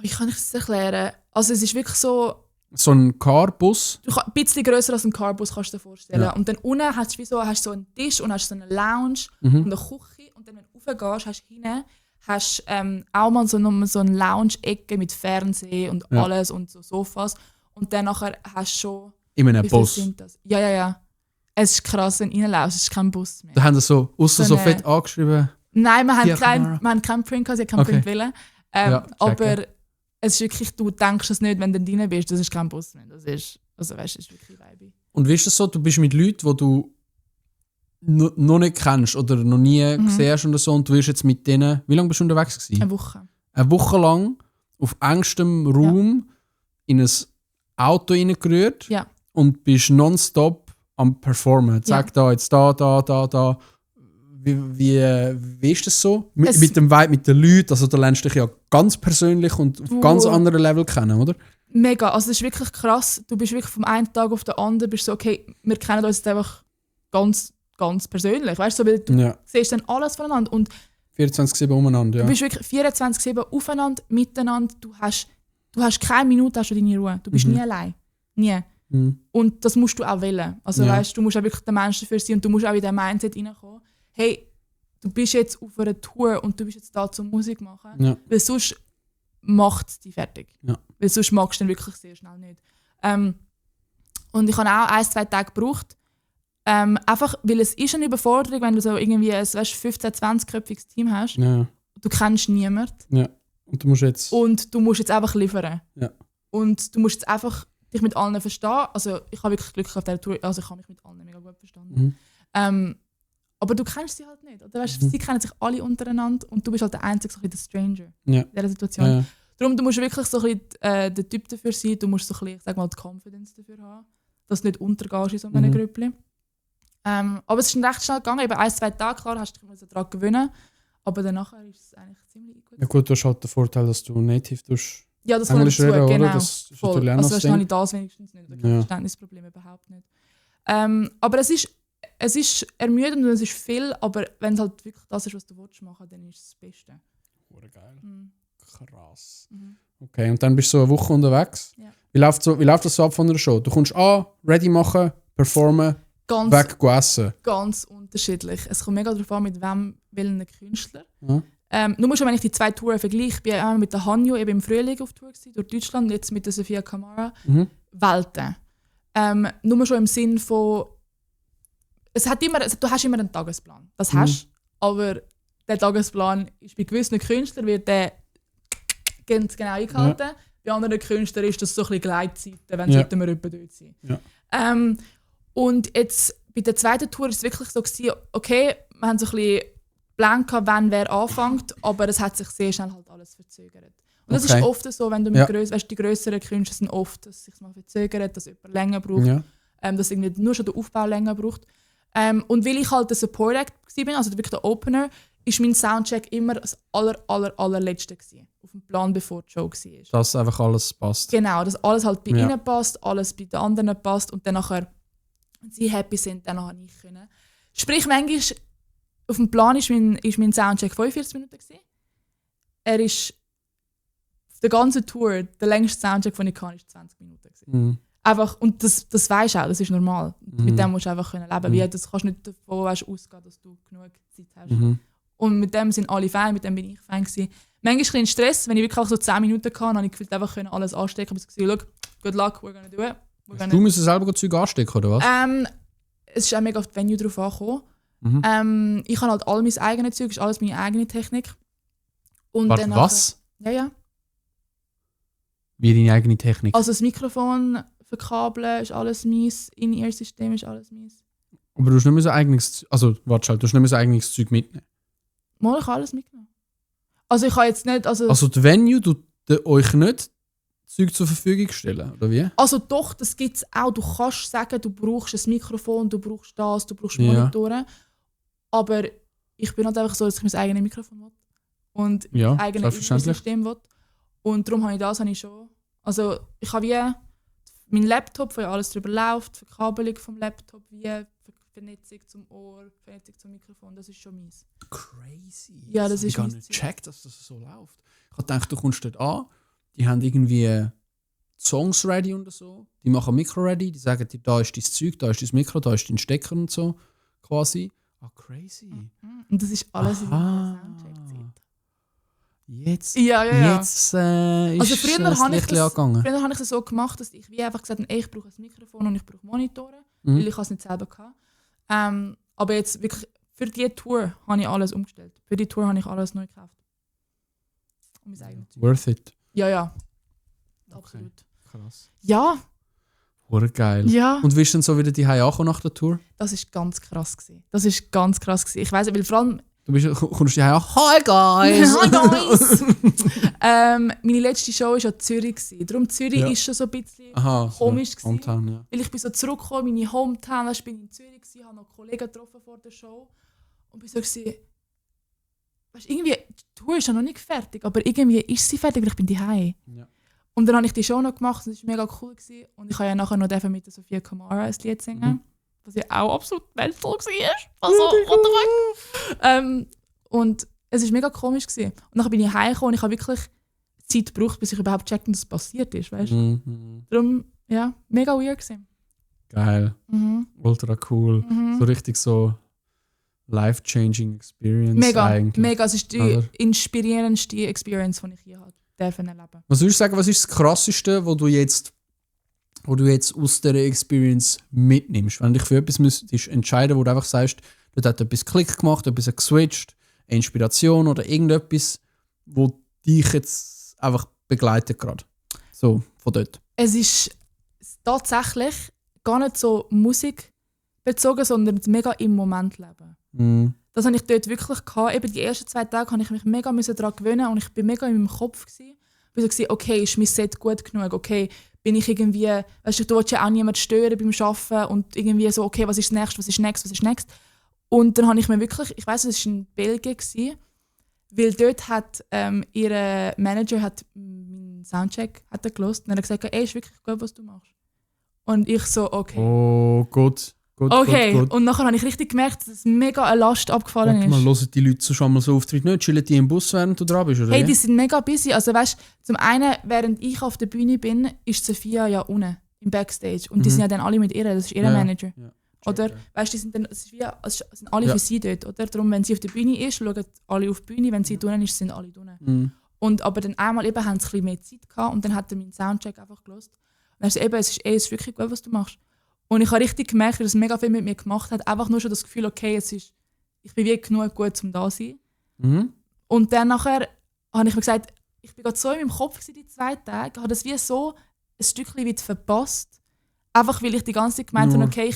Wie kann ich das erklären? Also es ist wirklich so ein Carbus? Ein bisschen grösser als ein Carbus, kannst du dir vorstellen. Ja. Und dann unten hast du so einen Tisch und hast so eine Lounge und eine Küche. Und dann, wenn du raufgehst, hast du hinten auch mal so eine Lounge-Ecke mit Fernsehen und alles und so Sofas. Und dann nachher hast du schon... In einem Bus? Sind das? Ja. Es ist krass, wenn du reinläufst, es ist kein Bus mehr. Da haben sie so fett angeschrieben? Nein, wir haben keinen Print gehabt, sie haben keinen Print wollen. Aber es ist wirklich, du denkst es nicht, wenn du drin bist, das ist kein Bus mehr. Das ist, also weißt, das ist wirklich Vibe. Und wie ist das so, du bist mit Leuten, die du noch nicht kennst oder noch nie gesehen hast oder so, und du wirst jetzt mit denen, wie lange bist du unterwegs gewesen? Eine Woche. Eine Woche lang auf engstem Raum in ein Auto reingerührt und bist nonstop am Performen. Zeig da, jetzt da. Wie ist das so? Mit dem Vibe, mit den Leuten, also da lernst du dich ja ganz persönlich und auf ganz anderen Level kennen, oder? Mega, also das ist wirklich krass. Du bist wirklich vom einen Tag auf den anderen, bist so, okay, wir kennen uns jetzt einfach ganz, ganz persönlich, weißt du, weil du siehst dann alles voneinander und 24/7 umeinander, ja. Du bist wirklich 24/7 aufeinander, miteinander, du hast keine Minute, hast du deine Ruhe, du bist nie allein, nie. Und das musst du auch wählen, also weißt, du musst auch wirklich der Mensch dafür sein und du musst auch in den Mindset reinkommen. Hey, du bist jetzt auf einer Tour und du bist jetzt da zum Musik machen. Ja. Weil sonst macht die fertig. Ja. Weil sonst magst du den wirklich sehr schnell nicht. Und ich habe auch 1-2 Tage gebraucht. Einfach, weil es ist eine Überforderung, wenn du so irgendwie ein 15-20-köpfiges Team hast. Ja. Du kennst niemanden. Ja. Und du musst jetzt einfach liefern. Ja. Und du musst jetzt einfach dich mit allen verstehen. Also ich habe wirklich Glück auf dieser Tour, also ich habe mich mit allen mega gut verstanden. Aber du kennst sie halt nicht. Oder? Weißt, sie kennen sich alle untereinander und du bist halt der einzige so ein bisschen der Stranger in dieser Situation. Ja. Darum, du musst wirklich so ein bisschen der Typ dafür sein, du musst so ein bisschen, ich sag mal, die Confidence dafür haben, dass du nicht untergehst in so einem Grüppli. Aber es ist recht schnell gegangen, eben 1-2 Tage, klar, hast du dich daran gewöhnen, aber danach ist es eigentlich ziemlich gut. Ja gut, du hast halt den Vorteil, dass du native tust. Ja, das kommt Englisch dazu, reden, genau. oder? Das ist Voll. natürlich auch noch Also das dann habe Ding. ich das wenigstens nicht, oder kein Verständnisproblem überhaupt nicht. Aber es ist ermüdend und es ist viel, aber wenn es halt wirklich das ist, was du willst machen, dann ist es das Beste. Geil. Krass. Mhm. Okay, und dann bist du so eine Woche unterwegs. Ja. Wie läuft das so ab von einer Show? Du kommst an, ready machen, performen, weg essen. Ganz unterschiedlich. Es kommt mega darauf an, mit welchen Künstler. Ja. Nur schon, wenn ich die 2 Touren vergleiche, ich war einmal mit der Hanjo eben im Frühling auf Tour gewesen, durch Deutschland, jetzt mit der Sophia Kamara. Welten. Nur schon im Sinn von, du hast immer einen Tagesplan. Das hast, aber der Tagesplan ist bei gewissen Künstlern wird der ganz genau eingehalten. Ja. Bei anderen Künstlern ist das so ein bisschen Gleitzeiten, wenn sollten wir etwa dort sein. Ja. Und jetzt bei der zweiten Tour war es wirklich so gewesen, okay, wir haben so ein bisschen Plan gehabt, wann wer anfängt, aber es hat sich sehr schnell halt alles verzögert. Und das ist oft so, wenn du mit die grösseren Künstler sind oft, dass es sich mal verzögert, dass jemand länger braucht, dass irgendwie nur schon der Aufbau länger braucht. Und weil ich halt der Support Act war, also wirklich der Opener, ist mein Soundcheck immer das allerletzte gewesen, auf dem Plan, bevor die Show war. Dass einfach alles passt. Genau, dass alles halt bei ihnen passt, alles bei den anderen passt und dann nachher, wenn sie happy sind, dann habe ich können. Sprich, manchmal auf dem Plan ist mein Soundcheck 45 Minuten gewesen. Er ist auf der ganzen Tour, der längste Soundcheck, den ich kann, ist 20 Minuten gewesen. Einfach, und das weisst du auch, das ist normal. Mit dem musst du einfach leben können. Wie, das kannst du nicht davon ausgehen, dass du genug Zeit hast. Und mit dem sind alle Fan, mit dem bin ich Fan gewesen. Manchmal ein bisschen Stress, wenn ich wirklich so 10 Minuten hatte, habe ich gefühlt, einfach alles anstecken. Ich habe gesagt, good luck, we're gonna do it. Du musst selber Zeug anstecken, oder was? Es ist auch mega auf das Venue drauf angekommen. Ich habe halt all mein eigenes Zeug, ist alles meine eigene Technik. Und warte, was? Ja. Wie deine eigene Technik? Also das Mikrofon verkabeln ist alles meins, In-Ear-System ist alles meins. Aber du hast nicht mehr so eigenes, also warte schon, du hast nicht mehr so eigenes Zeug mitnehmen? Mal, ich habe alles mitgenommen. Also ich habe jetzt nicht, Also die Venue tut euch nicht Zeug zur Verfügung stellen, oder wie? Also doch, das gibt es auch. Du kannst sagen, du brauchst ein Mikrofon, du brauchst das, du brauchst Monitore. Aber ich bin halt einfach so, dass ich mein eigenes Mikrofon will. Und mein eigenes System will. Und darum habe ich schon. Also ich habe wie mein Laptop, wo ja alles drüber läuft, die Verkabelung vom Laptop, wie Vernetzung zum Ohr, Vernetzung zum Mikrofon, das ist schon meins. Crazy. Ja, das ist ich habe nicht gecheckt, dass das so läuft. Ich habe gedacht, du kommst dort an, die haben irgendwie Songs ready und so, die machen Mikro ready, die sagen dir, da ist dein Zeug, da ist dein Mikro, da ist dein Stecker und so, quasi. Crazy. Und das ist alles in der Soundcheck-Zeit. Jetzt Jetzt ist früher das Licht angegangen. Früher habe ich es so gemacht, dass ich wie einfach gesagt habe, ich brauche ein Mikrofon und ich brauche Monitore, weil ich es nicht selber hatte. Aber jetzt wirklich für die Tour habe ich alles umgestellt. Für die Tour habe ich alles neu gekauft. Und mein eigenes Zeug. Worth it. Ja. Absolut. Okay. Krass. Ja. Geil. Ja. Und wie ist denn so wieder die Hause nach der Tour? Das war ganz krass. Ich weiss, weil vor allem... Kommst du die Hause? Hi guys! Hi guys! Meine letzte Show war ja Zürich. Darum Zürich ist schon so ein bisschen komisch. So Hometown, ja. Weil ich bin so zurückgekommen, meine Hometown, ich bin in Zürich, habe noch Kollegen getroffen vor der Show. Und bin so gewesen, weißt, irgendwie, die Tour ist ja noch nicht fertig, aber irgendwie ist sie fertig, weil ich bin daheim. Ja. Und dann habe ich die Show noch gemacht und es war mega cool. Und ich habe ja nachher noch mit der Sophia Kamara ein Lied singen, was ja auch absolut welttoll war. Also, what the fuck? Und es war mega komisch. Und dann bin ich heimgekommen und ich habe wirklich Zeit gebraucht, bis ich überhaupt checkte, dass es passiert ist. Weißt? Darum, ja, mega weird gewesen. Geil. Ultra cool. So richtig so life-changing Experience Mega, eigentlich. mega. Es ist die Oder? inspirierendste Experience, die ich hier erleben durfte. Was würdest du sagen, was ist das Krasseste, wo du jetzt aus dieser Experience mitnimmst? Wenn du dich für etwas müsstest entscheiden, wo du einfach sagst, du hast etwas Klick gemacht, etwas geswitcht, eine Inspiration oder irgendetwas, wo dich jetzt einfach begleitet gerade. So, von dort. Es ist tatsächlich gar nicht so musikbezogen, sondern mega im Moment leben. Mhm. Das habe ich dort wirklich gehabt. Eben die ersten 2 Tage habe ich mich mega daran gewöhnen und ich bin mega in meinem Kopf gewesen. Ich war so, okay, ist mein Set gut genug? Okay, bin ich irgendwie, weißt du willst ja auch niemand stören beim Arbeiten und irgendwie so, okay, was ist das Nächste? Und dann habe ich mir wirklich, ich weiss, es war in Belgien gewesen, weil dort hat ihr Manager hat meinen Soundcheck gehört und er hat gesagt, ey, ist wirklich gut, was du machst. Und ich so, okay. Oh, gut. Okay, und nachher habe ich richtig gemerkt, dass mega eine Last abgefallen ist. Mal hören die Leute schon mal so Auftritt nicht? Chillen die im Bus, während du dran bist? Oder Hey, wie? die sind mega busy. Also weißt, zum einen, während ich auf der Bühne bin, ist Sophia ja unten im Backstage. Und die sind ja dann alle mit ihr, das ist ihr Manager. Ja. Oder? Weißt, die sind dann, es sind alle für sie dort. Oder? Darum, wenn sie auf der Bühne ist, schauen alle auf die Bühne. Wenn sie unten ist, sind alle unten. Und aber dann einmal eben haben sie ein bisschen mehr Zeit gehabt und dann hat er meinen Soundcheck einfach gehört. Und er sagt, es ist wirklich gut, was du machst. Und ich habe richtig gemerkt, dass es mega viel mit mir gemacht hat. Einfach nur schon das Gefühl, okay, ich bin wie genug gut, um da zu sein. Und dann nachher habe ich mir gesagt, ich bin gerade so in meinem Kopf die 2 Tage, habe das wie so ein Stückchen weit verpasst. Einfach weil ich die ganze Zeit gemeint habe, okay,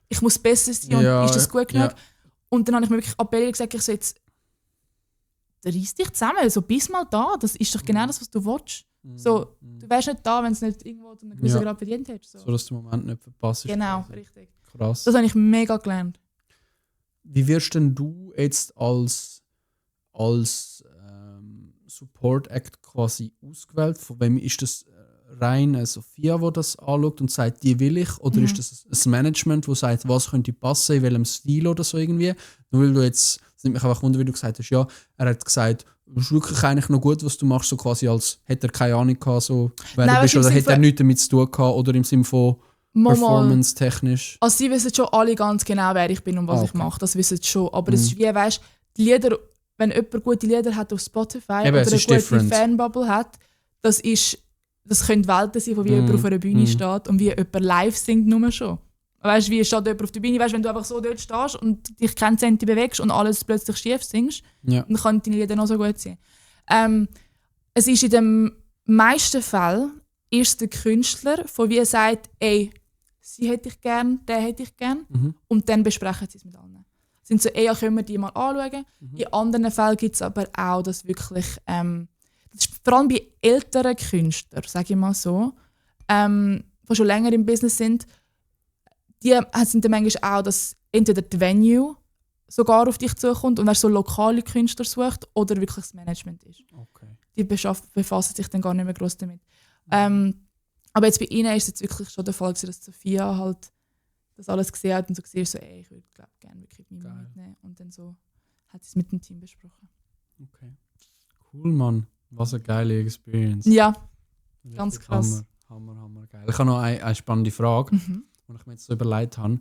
ich muss besser sein und ist das gut genug. Ja. Und dann habe ich mir wirklich appelliert gesagt, ich so jetzt reiss dich zusammen, also bist mal da, das ist doch genau das, was du willst. So, du wärst nicht da, wenn es nicht irgendwo zu einem gewissen Grad verdient hättest. So, dass du den Moment nicht verpasst. Genau, richtig. Krass. Das habe ich mega gelernt. Wie wirst denn du jetzt als Support Act quasi ausgewählt? Von wem ist das rein Sophia, die das anschaut und sagt, die will ich? Oder ist das ein Management, das sagt, was könnte passen, in welchem Stil oder so irgendwie? Nur weil du jetzt, es nimmt mich einfach wunder, wie du gesagt hast, ja, er hat gesagt, es ist wirklich eigentlich noch gut, was du machst, so quasi als hätte er keine Ahnung gehabt, so, wer du bist, oder hätte er nichts damit zu tun gehabt, oder im Sinne von performance-technisch. Also sie wissen schon alle ganz genau, wer ich bin und was ich mache, das wissen sie schon. Aber es ist wie, weißt, die Lieder, wenn jemand gute Lieder hat auf Spotify oder eine gute Fanbubble hat, das können Welten sein, von wie jemand auf einer Bühne steht und wie jemand live singt, nur schon. Weißt du, wie steht jemand auf der Bühne? Weißt, wenn du einfach so dort stehst und dich keinen Zenti bewegst und alles plötzlich schief singst, dann können deine Lieder noch so gut sein. Es ist in den meisten Fällen erst der Künstler, der wie sagt, ey, sie hätte ich gern, den hätte ich gern. Und dann besprechen sie es mit allen. Sind so, ja, können wir die mal anschauen. In anderen Fällen gibt es aber auch, dass wirklich, das ist vor allem bei älteren Künstlern, sage ich mal so, die schon länger im Business sind, die sind dann manchmal auch, dass entweder die Venue sogar auf dich zukommt und wer so lokale Künstler sucht oder wirklich das Management ist. Okay. Die befassen sich dann gar nicht mehr gross damit. Aber jetzt bei ihnen ist es jetzt wirklich schon der Fall, dass Sophia halt das alles gesehen hat und so gesehen so, ey, ich würde gerne wirklich Mimi mitnehmen. Und dann so hat sie es mit dem Team besprochen. Okay. Cool, Mann. Was eine geile Experience. Ja, richtig ganz krass. Hammer geil. Ich habe noch eine spannende Frage, die ich mir jetzt so überlegt habe.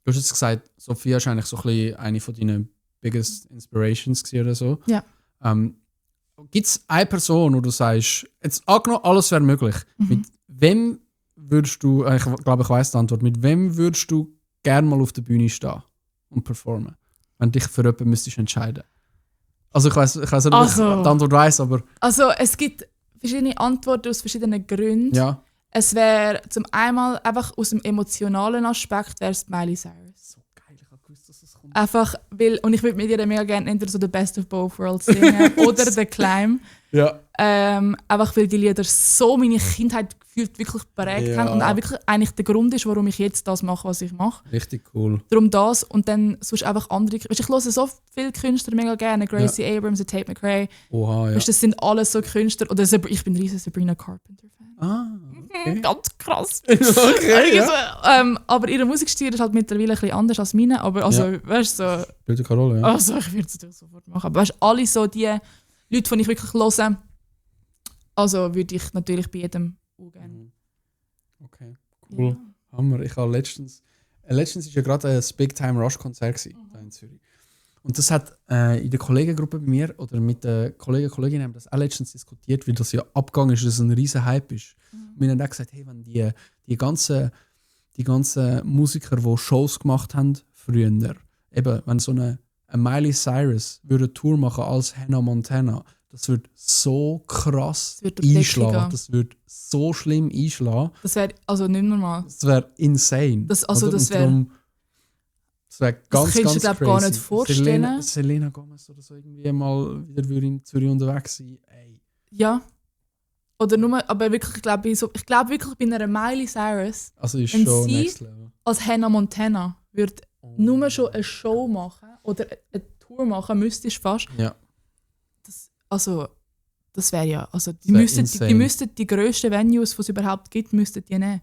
Du hast jetzt gesagt, Sophia ist eigentlich so ein bisschen eine von deinen biggest inspirations oder so. Ja. Gibt es eine Person, wo du sagst, jetzt angenommen, alles wäre möglich. Mit wem würdest du, ich glaube, ich weiss die Antwort, mit wem würdest du gerne mal auf der Bühne stehen und performen, wenn du dich für jemanden müsstest entscheiden? Also ich weiss nicht, ob ich die Antwort weiss, aber... Also es gibt verschiedene Antworten aus verschiedenen Gründen. Ja. Es wäre zum einen einfach aus dem emotionalen Aspekt wäre es Miley Cyrus. So geil, ich habe gewusst, dass es kommt. Einfach, weil, und ich würde mit ihr mega gerne entweder so The Best of Both Worlds singen oder The Climb. Ja. Einfach weil die Lieder so meine Kindheit gefühlt wirklich prägt haben und auch wirklich eigentlich der Grund ist, warum ich jetzt das mache, was ich mache. Richtig cool. Darum das und dann sonst einfach andere. Ich höre so viele Künstler mega gerne. Gracie Abrams, Tate McRae. Oha, ja. Das sind alles so Künstler. Oder ich bin ein riesen Sabrina Carpenter-Fan. Ah, okay. Ganz krass. Okay, ja. Aber ihre Musikstil ist halt mittlerweile ein bisschen anders als meine. Aber also, weißt du, so... Spielt keine Rolle, ja. Also, ich würde es natürlich sofort machen. Aber weißt du, alle so die Leute, die ich wirklich höre, also würde ich natürlich bei jedem gerne. Okay, cool. Ja. Hammer. Ich habe letztens ist ja gerade ein Big Time Rush Konzert hier in Zürich. Und das hat in der Kollegengruppe bei mir oder mit den Kollegen und Kolleginnen haben das auch letztens diskutiert, weil das ja abgegangen ist, dass es ein riesen Hype ist. Und wir haben auch gesagt, hey, wenn die ganzen Musiker, die Shows gemacht haben früher, eben, wenn so eine Miley Cyrus würde eine Tour machen als Hannah Montana, das würde so krass einschlagen. Das würde so schlimm einschlagen. Das wäre also nicht normal. Das wäre insane. Das wäre ganz, kannst ganz du dir crazy. gar nicht vorstellen. Selena Gomez oder so irgendwie mal wieder würde in Zürich unterwegs sein. Ey. Ja. Oder nur, aber wirklich, ich glaube wirklich bei einer Miley Cyrus, Also ist wenn schon sie next level. als Hannah Montana würde nur schon eine Show machen oder eine Tour machen, müsstest fast. Ja. Das wäre ja, also die insane. müssten die grössten Venues, die es überhaupt gibt, müssten die nehmen.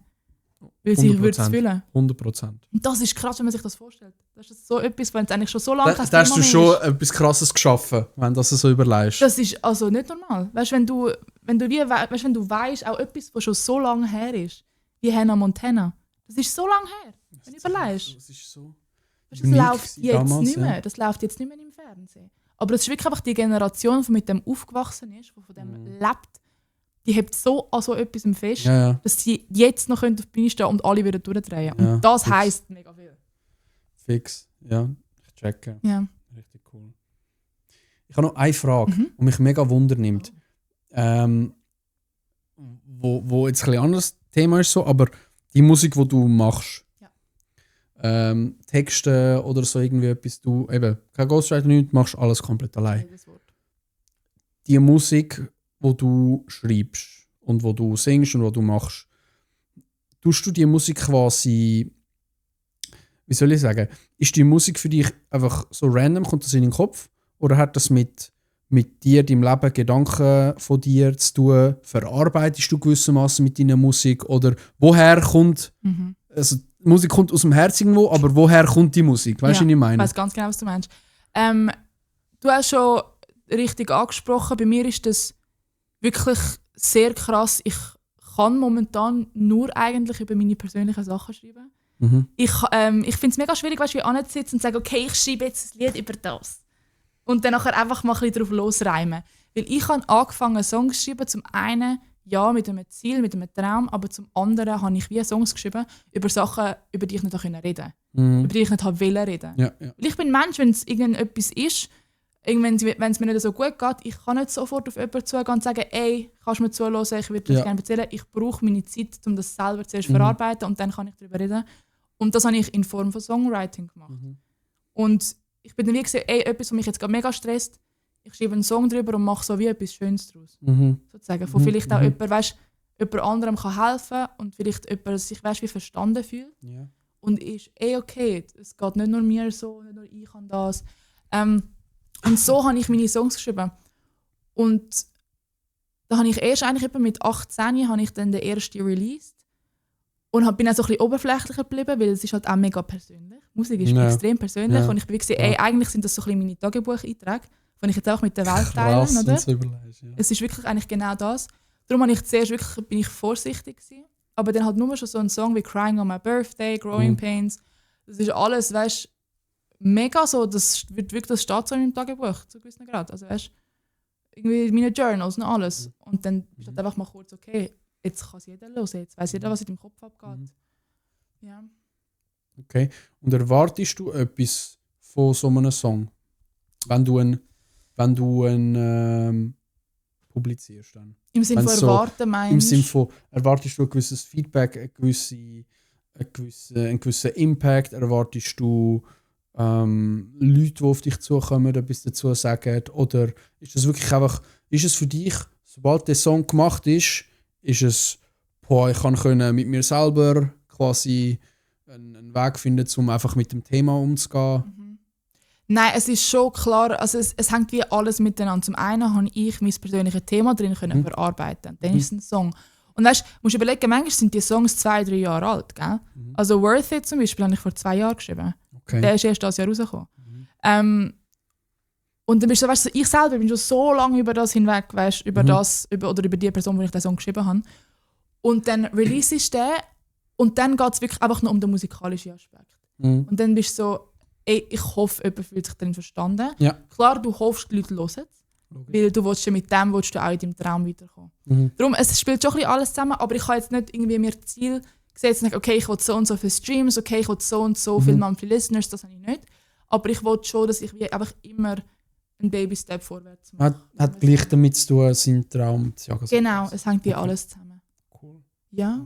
Weil sie würde es füllen. 100%. Und das ist krass, wenn man sich das vorstellt. Das ist so etwas, wenn es eigentlich schon so lange Da hast du schon etwas Krasses geschaffen, wenn du das so überlegst. Das ist also nicht normal. Weißt, wenn du weißt, auch etwas, was schon so lange her ist, wie Hannah Montana, das ist so lange her. Wenn du überlegst. Das ist so. Das läuft jetzt damals, nicht mehr. Ja. Das läuft jetzt nicht mehr im Fernsehen. Aber es ist wirklich einfach die Generation, die mit dem aufgewachsen ist, die von dem lebt, die hebt so an so etwas fest, dass sie jetzt noch auf die Bühne stehen und alle wieder durchdrehen. Ja, und das heisst mega viel. Fix, ja. Ich checke. Ja. Richtig cool. Ich habe noch eine Frage, die mich mega Wunder nimmt. Wo jetzt ein bisschen anderes Thema ist, so, aber die Musik, die du machst, Texte oder so irgendwie etwas, du eben kein Ghostwriter, nichts, machst alles komplett allein. Die Musik, die du schreibst und wo du singst und wo du machst, tust du die Musik quasi, wie soll ich sagen, ist die Musik für dich einfach so random, kommt das in den Kopf oder hat das mit dir, deinem Leben, Gedanken von dir zu tun? Verarbeitest du gewissermaßen mit deiner Musik oder woher kommt also die Musik kommt aus dem Herz irgendwo, aber woher kommt die Musik? Weißt du, was ich meine? Ich weiß ganz genau, was du meinst. Du hast schon richtig angesprochen, bei mir ist das wirklich sehr krass. Ich kann momentan nur eigentlich über meine persönlichen Sachen schreiben. Ich finde es mega schwierig, weißt, wie anzusitzen und zu sagen, okay, ich schreibe jetzt ein Lied über das. Und dann nachher einfach mal ein bisschen drauf losreimen. Weil ich habe angefangen, Songs zu schreiben, zum einen ja, mit einem Ziel, mit einem Traum, aber zum anderen habe ich wie Songs geschrieben über Sachen, über die ich nicht reden konnte. Über die ich nicht wollte reden. Ja. Weil ich bin ein Mensch, wenn es irgendetwas ist, wenn es mir nicht so gut geht, ich kann nicht sofort auf jemanden zugehen und sagen, ey, kannst du mir zuhören, ich würde dir gerne erzählen. Ich brauche meine Zeit, um das selber zuerst zu verarbeiten und dann kann ich darüber reden. Und das habe ich in Form von Songwriting gemacht. Und ich bin dann wie gesagt, ey, etwas, was mich jetzt gerade mega stresst, ich schreibe einen Song drüber und mache so wie etwas Schönes daraus. Sozusagen, wo vielleicht auch jemand anderem kann helfen und vielleicht jemand sich wie verstanden fühlt. Ja. Und ist okay, es geht nicht nur mir so, nicht nur ich kann das. Und so habe ich meine Songs geschrieben. Und da habe ich erst eigentlich mit 18 habe ich dann den ersten released. Und bin auch so ein bisschen oberflächlicher geblieben, weil es ist halt auch mega persönlich. Musik ist extrem persönlich. Und ich bin gesehen, eigentlich sind das so ein bisschen meine Tagebucheinträge, die ich jetzt auch mit der Welt teile. Oder? Es ist wirklich eigentlich genau das. Darum bin ich vorsichtig gewesen. Aber dann halt nur schon so ein Song wie Crying on My Birthday, Growing Pains. Das ist alles, weißt, mega so, das steht so in meinem Tagebuch zu gewissen Grad. Also weißt, irgendwie meine Journals und alles. Und dann ist halt einfach mal kurz, okay, jetzt kann es jeder hören, jetzt weiss jeder, was in deinem Kopf abgeht. Ja. Okay. Und erwartest du etwas von so einem Song? Wenn du einen publizierst dann? Im Sinne von erwarten, meinst du? Im Sinne von, erwartest du ein gewisses Feedback, einen gewissen Impact? Erwartest du Leute, die auf dich zukommen, etwas dazu sagen? Oder ist das wirklich einfach, ist es für dich, sobald der Song gemacht ist es, ich kann mit mir selber quasi einen Weg finden, um einfach mit dem Thema umzugehen? Nein, es ist schon klar, also es hängt wie alles miteinander. Zum einen habe ich mein persönliches Thema drin verarbeiten. Dann ist es ein Song. Und weißt, du musst überlegen, manchmal sind die Songs 2-3 Jahre alt. Gell? Also Worth It zum Beispiel habe ich vor 2 Jahren geschrieben. Okay. Der ist erst dieses Jahr rausgekommen. Und dann bist du, weißt du, ich selber bin schon so lange über das hinweg, weißt, über die Person, die ich den Song geschrieben habe. Und dann release ich den und dann geht es wirklich einfach nur um den musikalischen Aspekt. Und dann bist du so, ich hoffe, jemand fühlt sich darin verstanden. Ja. Klar, du hoffst, die Leute hören es. Weil du willst ja mit dem willst du auch in deinem Traum weiterkommen. Darum, es spielt schon ein bisschen alles zusammen, aber ich habe jetzt nicht irgendwie mir Ziel gesetzt, okay, ich will so und so viele Streams, okay, ich will so und so viele monthly Listeners, das habe ich nicht. Aber ich will schon, dass ich wie einfach immer einen Baby-Step vorwärts mache. Hat gleich damit zu tun, seinen Traum zu jagen. Genau, es hängt dir alles zusammen. Cool. Ja.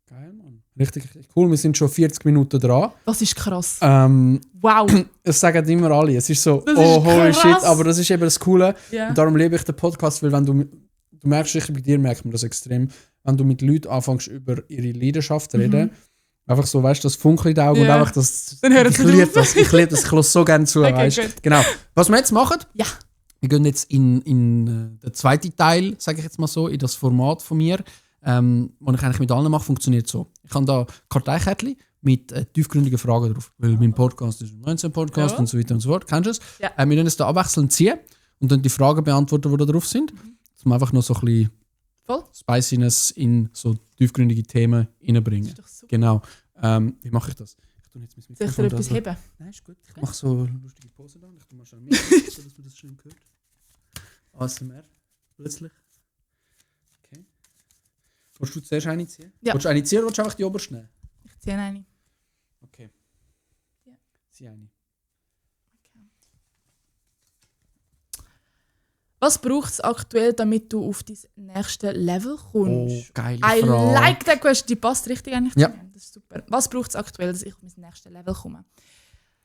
Geil, Mann. Richtig cool. Wir sind schon 40 Minuten dran. Das ist krass. Wow. Es sagen immer alle. Es ist so, holy shit. Aber das ist eben das Coole. Yeah. Und darum liebe ich den Podcast, weil wenn du merkst, sicher bei dir merkt man das extrem, wenn du mit Leuten anfängst, über ihre Leidenschaft zu reden, einfach so, weißt du, das Funkel in den Augen und einfach das. Dann hören ich liebe das. Ich liebe das. Ich höre so gerne zu. Okay, weißt? gut. Genau. Was wir jetzt machen, Ja. wir gehen jetzt in den zweiten Teil, sage ich jetzt mal so, in das Format von mir. Was ich eigentlich mit allen mache, funktioniert so. Ich habe da Karteikärtchen mit tiefgründigen Fragen drauf. Weil mein Podcast ist ein 19-Podcast und so weiter und so fort. Kennst du es? Ja. Wir können es da abwechselnd ziehen und dann die Fragen beantworten, die da drauf sind. Um einfach noch so ein bisschen Spiciness in so tiefgründige Themen reinbringen. Genau. Wie mache ich das? Ich tue jetzt mein Soll ich dir etwas heben? Nein, ist gut. Ich mache so lustige Posen da. Ich tue mal schnell mit, so dass man das schön hört. ASMR. Plötzlich. Okay. Willst du zuerst eine ziehen? Ja. Willst du eine ziehen oder willst du einfach die oberste nehmen? Ich ziehe eine. Okay. Ja. Zieh eine. Was braucht es aktuell, damit du auf dein nächste Level kommst? Oh, geile I Frage. like that question. Die passt richtig eigentlich zu Ja. mir. Das ist super. Was braucht es aktuell, dass ich auf mein nächstes Level komme?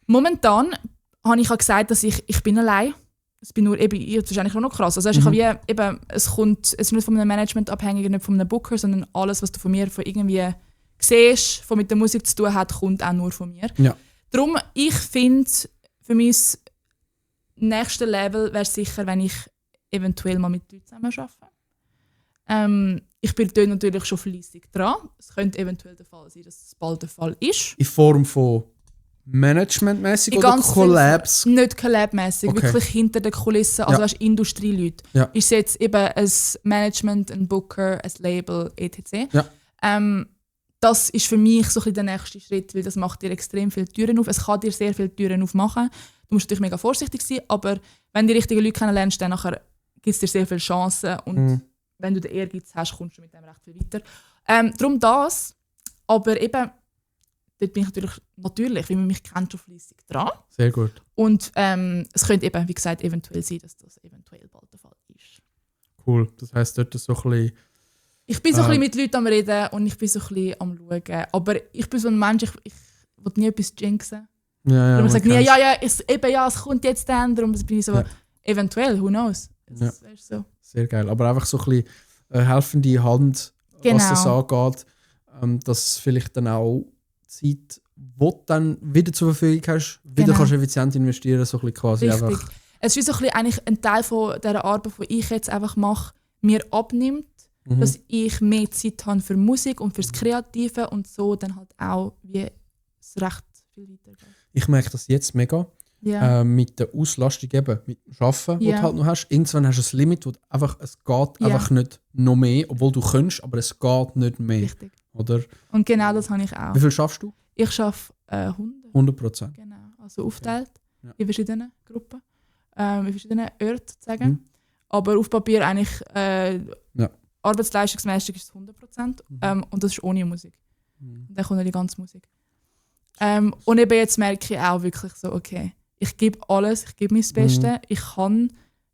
Momentan habe ich gesagt, dass ich bin allein. Es bin nur eben, das ist eigentlich auch noch krass. Also ich habe wie, eben, es ist nicht von einem Management abhängig, nicht von einem Booker, sondern alles, was du von mir von irgendwie siehst, was mit der Musik zu tun hat, kommt auch nur von mir. Ja. Darum, ich finde, für mein nächstes Level wäre sicher, wenn ich eventuell mal mit Leuten zusammen arbeite. Ich bin dort natürlich schon fleissig dran. Es könnte eventuell der Fall sein, dass es bald der Fall ist. In Form von Managementmäßig In oder ganz Collabs? Nicht collabmäßig, Okay. wirklich hinter den Kulissen, also Ja. weißt, Industrieleute. Ja. Ich sehe jetzt eben ein Management, ein Booker, ein Label, etc. Ja. Das ist für mich so ein bisschen der nächste Schritt, weil das macht dir extrem viele Türen auf. Es kann dir sehr viele Türen aufmachen. Du musst natürlich mega vorsichtig sein, aber wenn du die richtigen Leute kennenlernst, dann gibt es dir sehr viele Chancen und wenn du den Ehrgeiz hast, kommst du mit dem recht viel weiter. Darum das, aber eben, dort bin ich natürlich, wie man mich kennt, schon fleissig dran. Sehr gut. Und es könnte eben, wie gesagt, eventuell sein, dass das eventuell bald der Fall ist. Cool. Das heisst, dort ist so ein bisschen... Ich bin so ein bisschen mit Leuten am Reden und ich bin so ein bisschen am Schauen. Aber ich bin so ein Mensch, ich will nie etwas jinxen. Ja, Und ich sage nie, es kommt jetzt dann. Darum bin ich so, eventuell, who knows. Das wäre so. Sehr geil. Aber einfach so ein bisschen helfende Hand, was das angeht. Dass vielleicht dann auch Zeit, die du dann wieder zur Verfügung hast, wieder kannst du effizient investieren, so ein bisschen quasi Richtig. einfach. Es ist wie so ein bisschen eigentlich ein Teil von dieser Arbeit, die ich jetzt einfach mache, mir abnimmt, dass ich mehr Zeit habe für Musik und fürs Kreative und so dann halt auch wie es recht viel weitergeht. Ich merke das jetzt mega. Ja. Mit der Auslastung eben, mit dem Arbeiten, die du halt noch hast. Irgendwann hast du ein Limit, wo du einfach, es geht einfach nicht noch mehr, obwohl du kannst, aber es geht nicht mehr. Richtig. Oder? Und genau das habe ich auch. Wie viel schaffst du? Ich arbeite 100. 100%. Genau, also aufteilt Ja. in verschiedenen Gruppen, in verschiedenen Orten sozusagen. Aber auf Papier eigentlich arbeitsleistungsmäßig ist es 100%. Und das ist ohne Musik. Und dann kommt noch die ganze Musik. Und eben jetzt merke ich auch wirklich so, okay, ich gebe alles, ich gebe mein Bestes. Ich kann,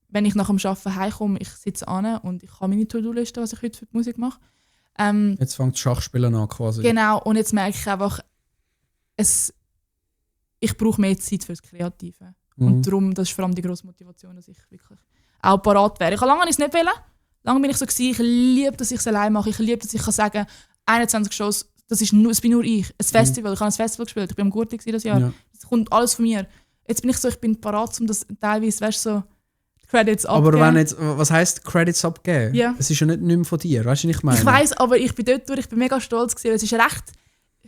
wenn ich nach dem Arbeiten heimkomme, ich sitze an und ich habe meine To-Do-Liste, was ich heute für die Musik mache. Jetzt fängt das Schachspielen an quasi. Genau, und jetzt merke ich einfach, ich brauche mehr Zeit für das Kreative. Und darum, das ist vor allem die grosse Motivation, dass ich wirklich auch parat wäre. Ich habe lange nicht wollen. Lange bin ich so gewesen, ich liebe, dass ich es allein mache. Ich liebe, dass ich sagen kann, 21 Shows, das bin nur ich. Ein Festival, ich habe ein Festival gespielt, ich bin am Gurti das Jahr. Ja. Es kommt alles von mir. Jetzt bin ich so, ich bin parat, um das teilweise, weißt du, so Credits aber abgeben. wenn jetzt, was heisst Credits abgeben? Ja. Es ist ja nicht mehr von dir, weißt du, was ich meine? Ich weiss, aber ich bin dort durch, ich bin mega stolz gewesen. Es ist recht,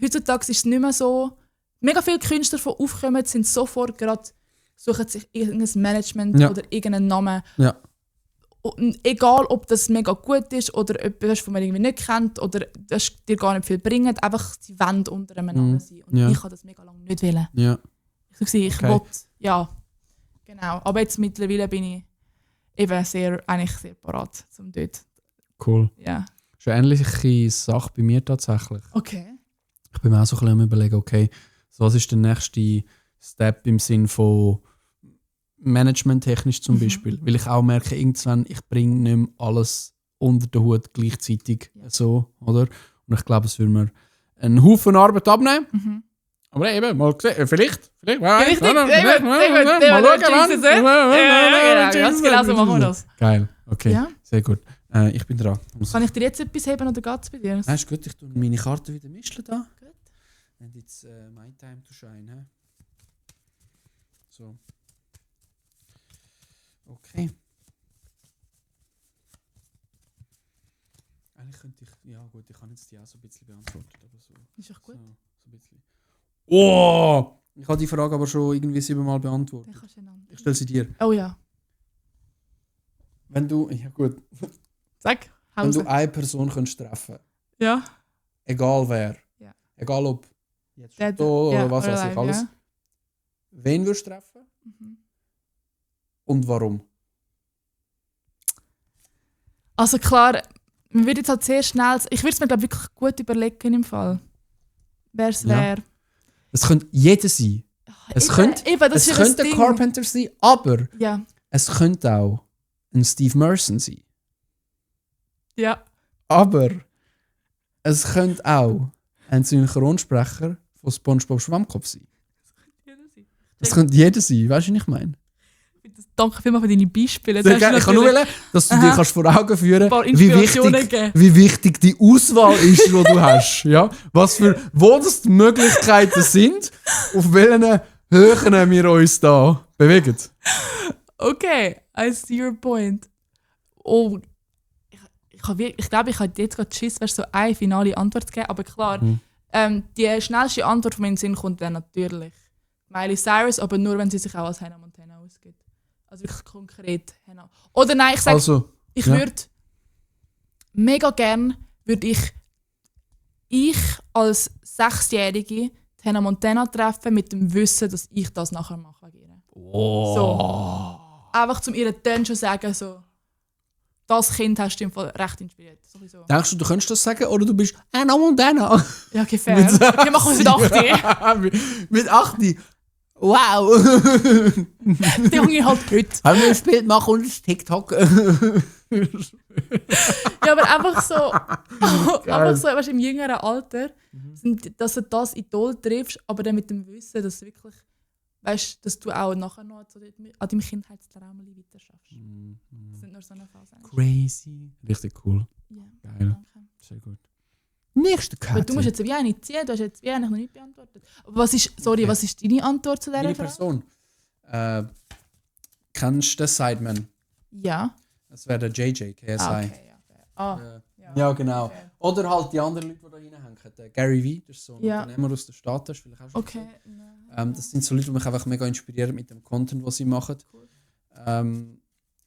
heutzutage ist es nicht mehr so, mega viele Künstler, die aufkommen, sind sofort gerade, suchen sich irgendein Management oder irgendeinen Namen. Ja. Und egal, ob das mega gut ist oder etwas, das man irgendwie nicht kennt oder das dir gar nicht viel bringt, einfach sie wollen unter einem Namen sein. Und ich kann das mega lange nicht wollen. Ja. Ich Ich Okay. wollte, ja, genau. Aber jetzt mittlerweile bin ich eben eigentlich sehr parat zum dort. Cool. Ja. Das ist eine ähnliche Sache bei mir tatsächlich. Okay. Ich bin mir auch so ein bisschen am Überlegen, okay, so was ist der nächste Step im Sinn von managementtechnisch zum Beispiel. Weil ich auch merke, irgendwann, ich bringe nicht mehr alles unter den Hut gleichzeitig so, oder? Und ich glaube, es würde mir einen Haufen Arbeit abnehmen. Mhm. Aber eben, mal gesehen, vielleicht. Richtig, mal schauen, ganz genau so machen wir das. Geil, okay, Ja. sehr gut. Ich bin dran. Kann ich dir jetzt etwas heben oder geht es bei dir? Nein, ist gut, ich tue meine Karte wieder mischen da. Gut. And it's my time to shine. He? So. Okay. Eigentlich könnte ich, ja gut, ich kann jetzt die auch so ein bisschen beantwortet, aber so. Ist auch gut. So ein bisschen. Oh! Ich habe die Frage aber schon irgendwie 7-mal beantwortet. Dann kannst du einander. Ich stelle sie dir. Oh ja. Wenn du, ja gut, Sag, wenn Hause. du eine Person könntest treffen, Ja. egal wer, Ja. egal ob jetzt Der- tot ja, oder was oder weiß ich live, alles, ja. wen würdest du treffen Mhm. und warum? Also klar, man wird jetzt halt sehr schnell. Ich würde es mir glaub, wirklich gut überlegen im Fall. Wer es Ja. wäre. Es könnte jeder sein. Es könnte, das es ist ja das könnte ein Ding. Carpenter sein, aber Ja. es könnte auch ein Steve Merson sein. Ja. Aber es könnte auch ein Synchronsprecher von SpongeBob Schwammkopf sein. Es könnte jeder sein, weißt du, was ich meine? Danke vielmals für deine Beispiele. Sehr gerne. Ich kann nur wollen, dass du dir kannst vor Augen führen ein paar kannst, Inspirationen geben. wie wichtig die Auswahl ist, die du hast. Ja? Wo das die Möglichkeiten sind, auf welchen Höhen wir uns da bewegen. Okay, I see your point. Oh, ich glaube, ich habe jetzt gerade Schiss, so eine finale Antwort zu geben. Aber klar, die schnellste Antwort von meinem Sinn kommt dann natürlich Miley Cyrus, aber nur, wenn sie sich auch als Hannah Montana ausgibt. Also wirklich konkret Hannah. Oder nein, ich sage, Also, ich ja. würde mega gern, ich als 6-Jährige Hannah Montana treffen, mit dem Wissen, dass ich das nachher mache. Oh. So. Einfach zum ihr dann schon sagen, so, das Kind hast du im Fall recht inspiriert. Sowieso. Denkst du könntest das sagen oder du bist Hannah Montana? Ja, okay, fair. Okay, machen wir es mit 8. Mit 8. Wow! Die Junge halt heute. Haben wir ein Bild machen und das TikTok? Ja, aber einfach so, weißt, im jüngeren Alter, dass du das Idol triffst, aber dann mit dem Wissen, dass du wirklich, weißt, dass du auch nachher noch so an deinem Kindheitstraum weiter schaffst. Das sind nur so eine Phase. Crazy. Richtig cool. Ja, Geil. danke. Sehr gut. Nächste Karte. Aber du musst jetzt wie eine ziehen, du hast jetzt wie eigentlich noch nicht beantwortet. Aber was ist deine Antwort zu dieser Meine Frage? Person. Kennst du den Sideman? Ja. Das wäre der JJ, KSI. Okay, ja. Ja, genau. Okay. Oder halt die anderen Leute, die da reinhängen. Der Gary Vee, das ist so ein Ja. Unternehmer aus den Staaten. Hast du vielleicht auch schon Okay. gesehen. Das sind so Leute, die mich einfach mega inspirieren mit dem Content, was sie machen. Cool.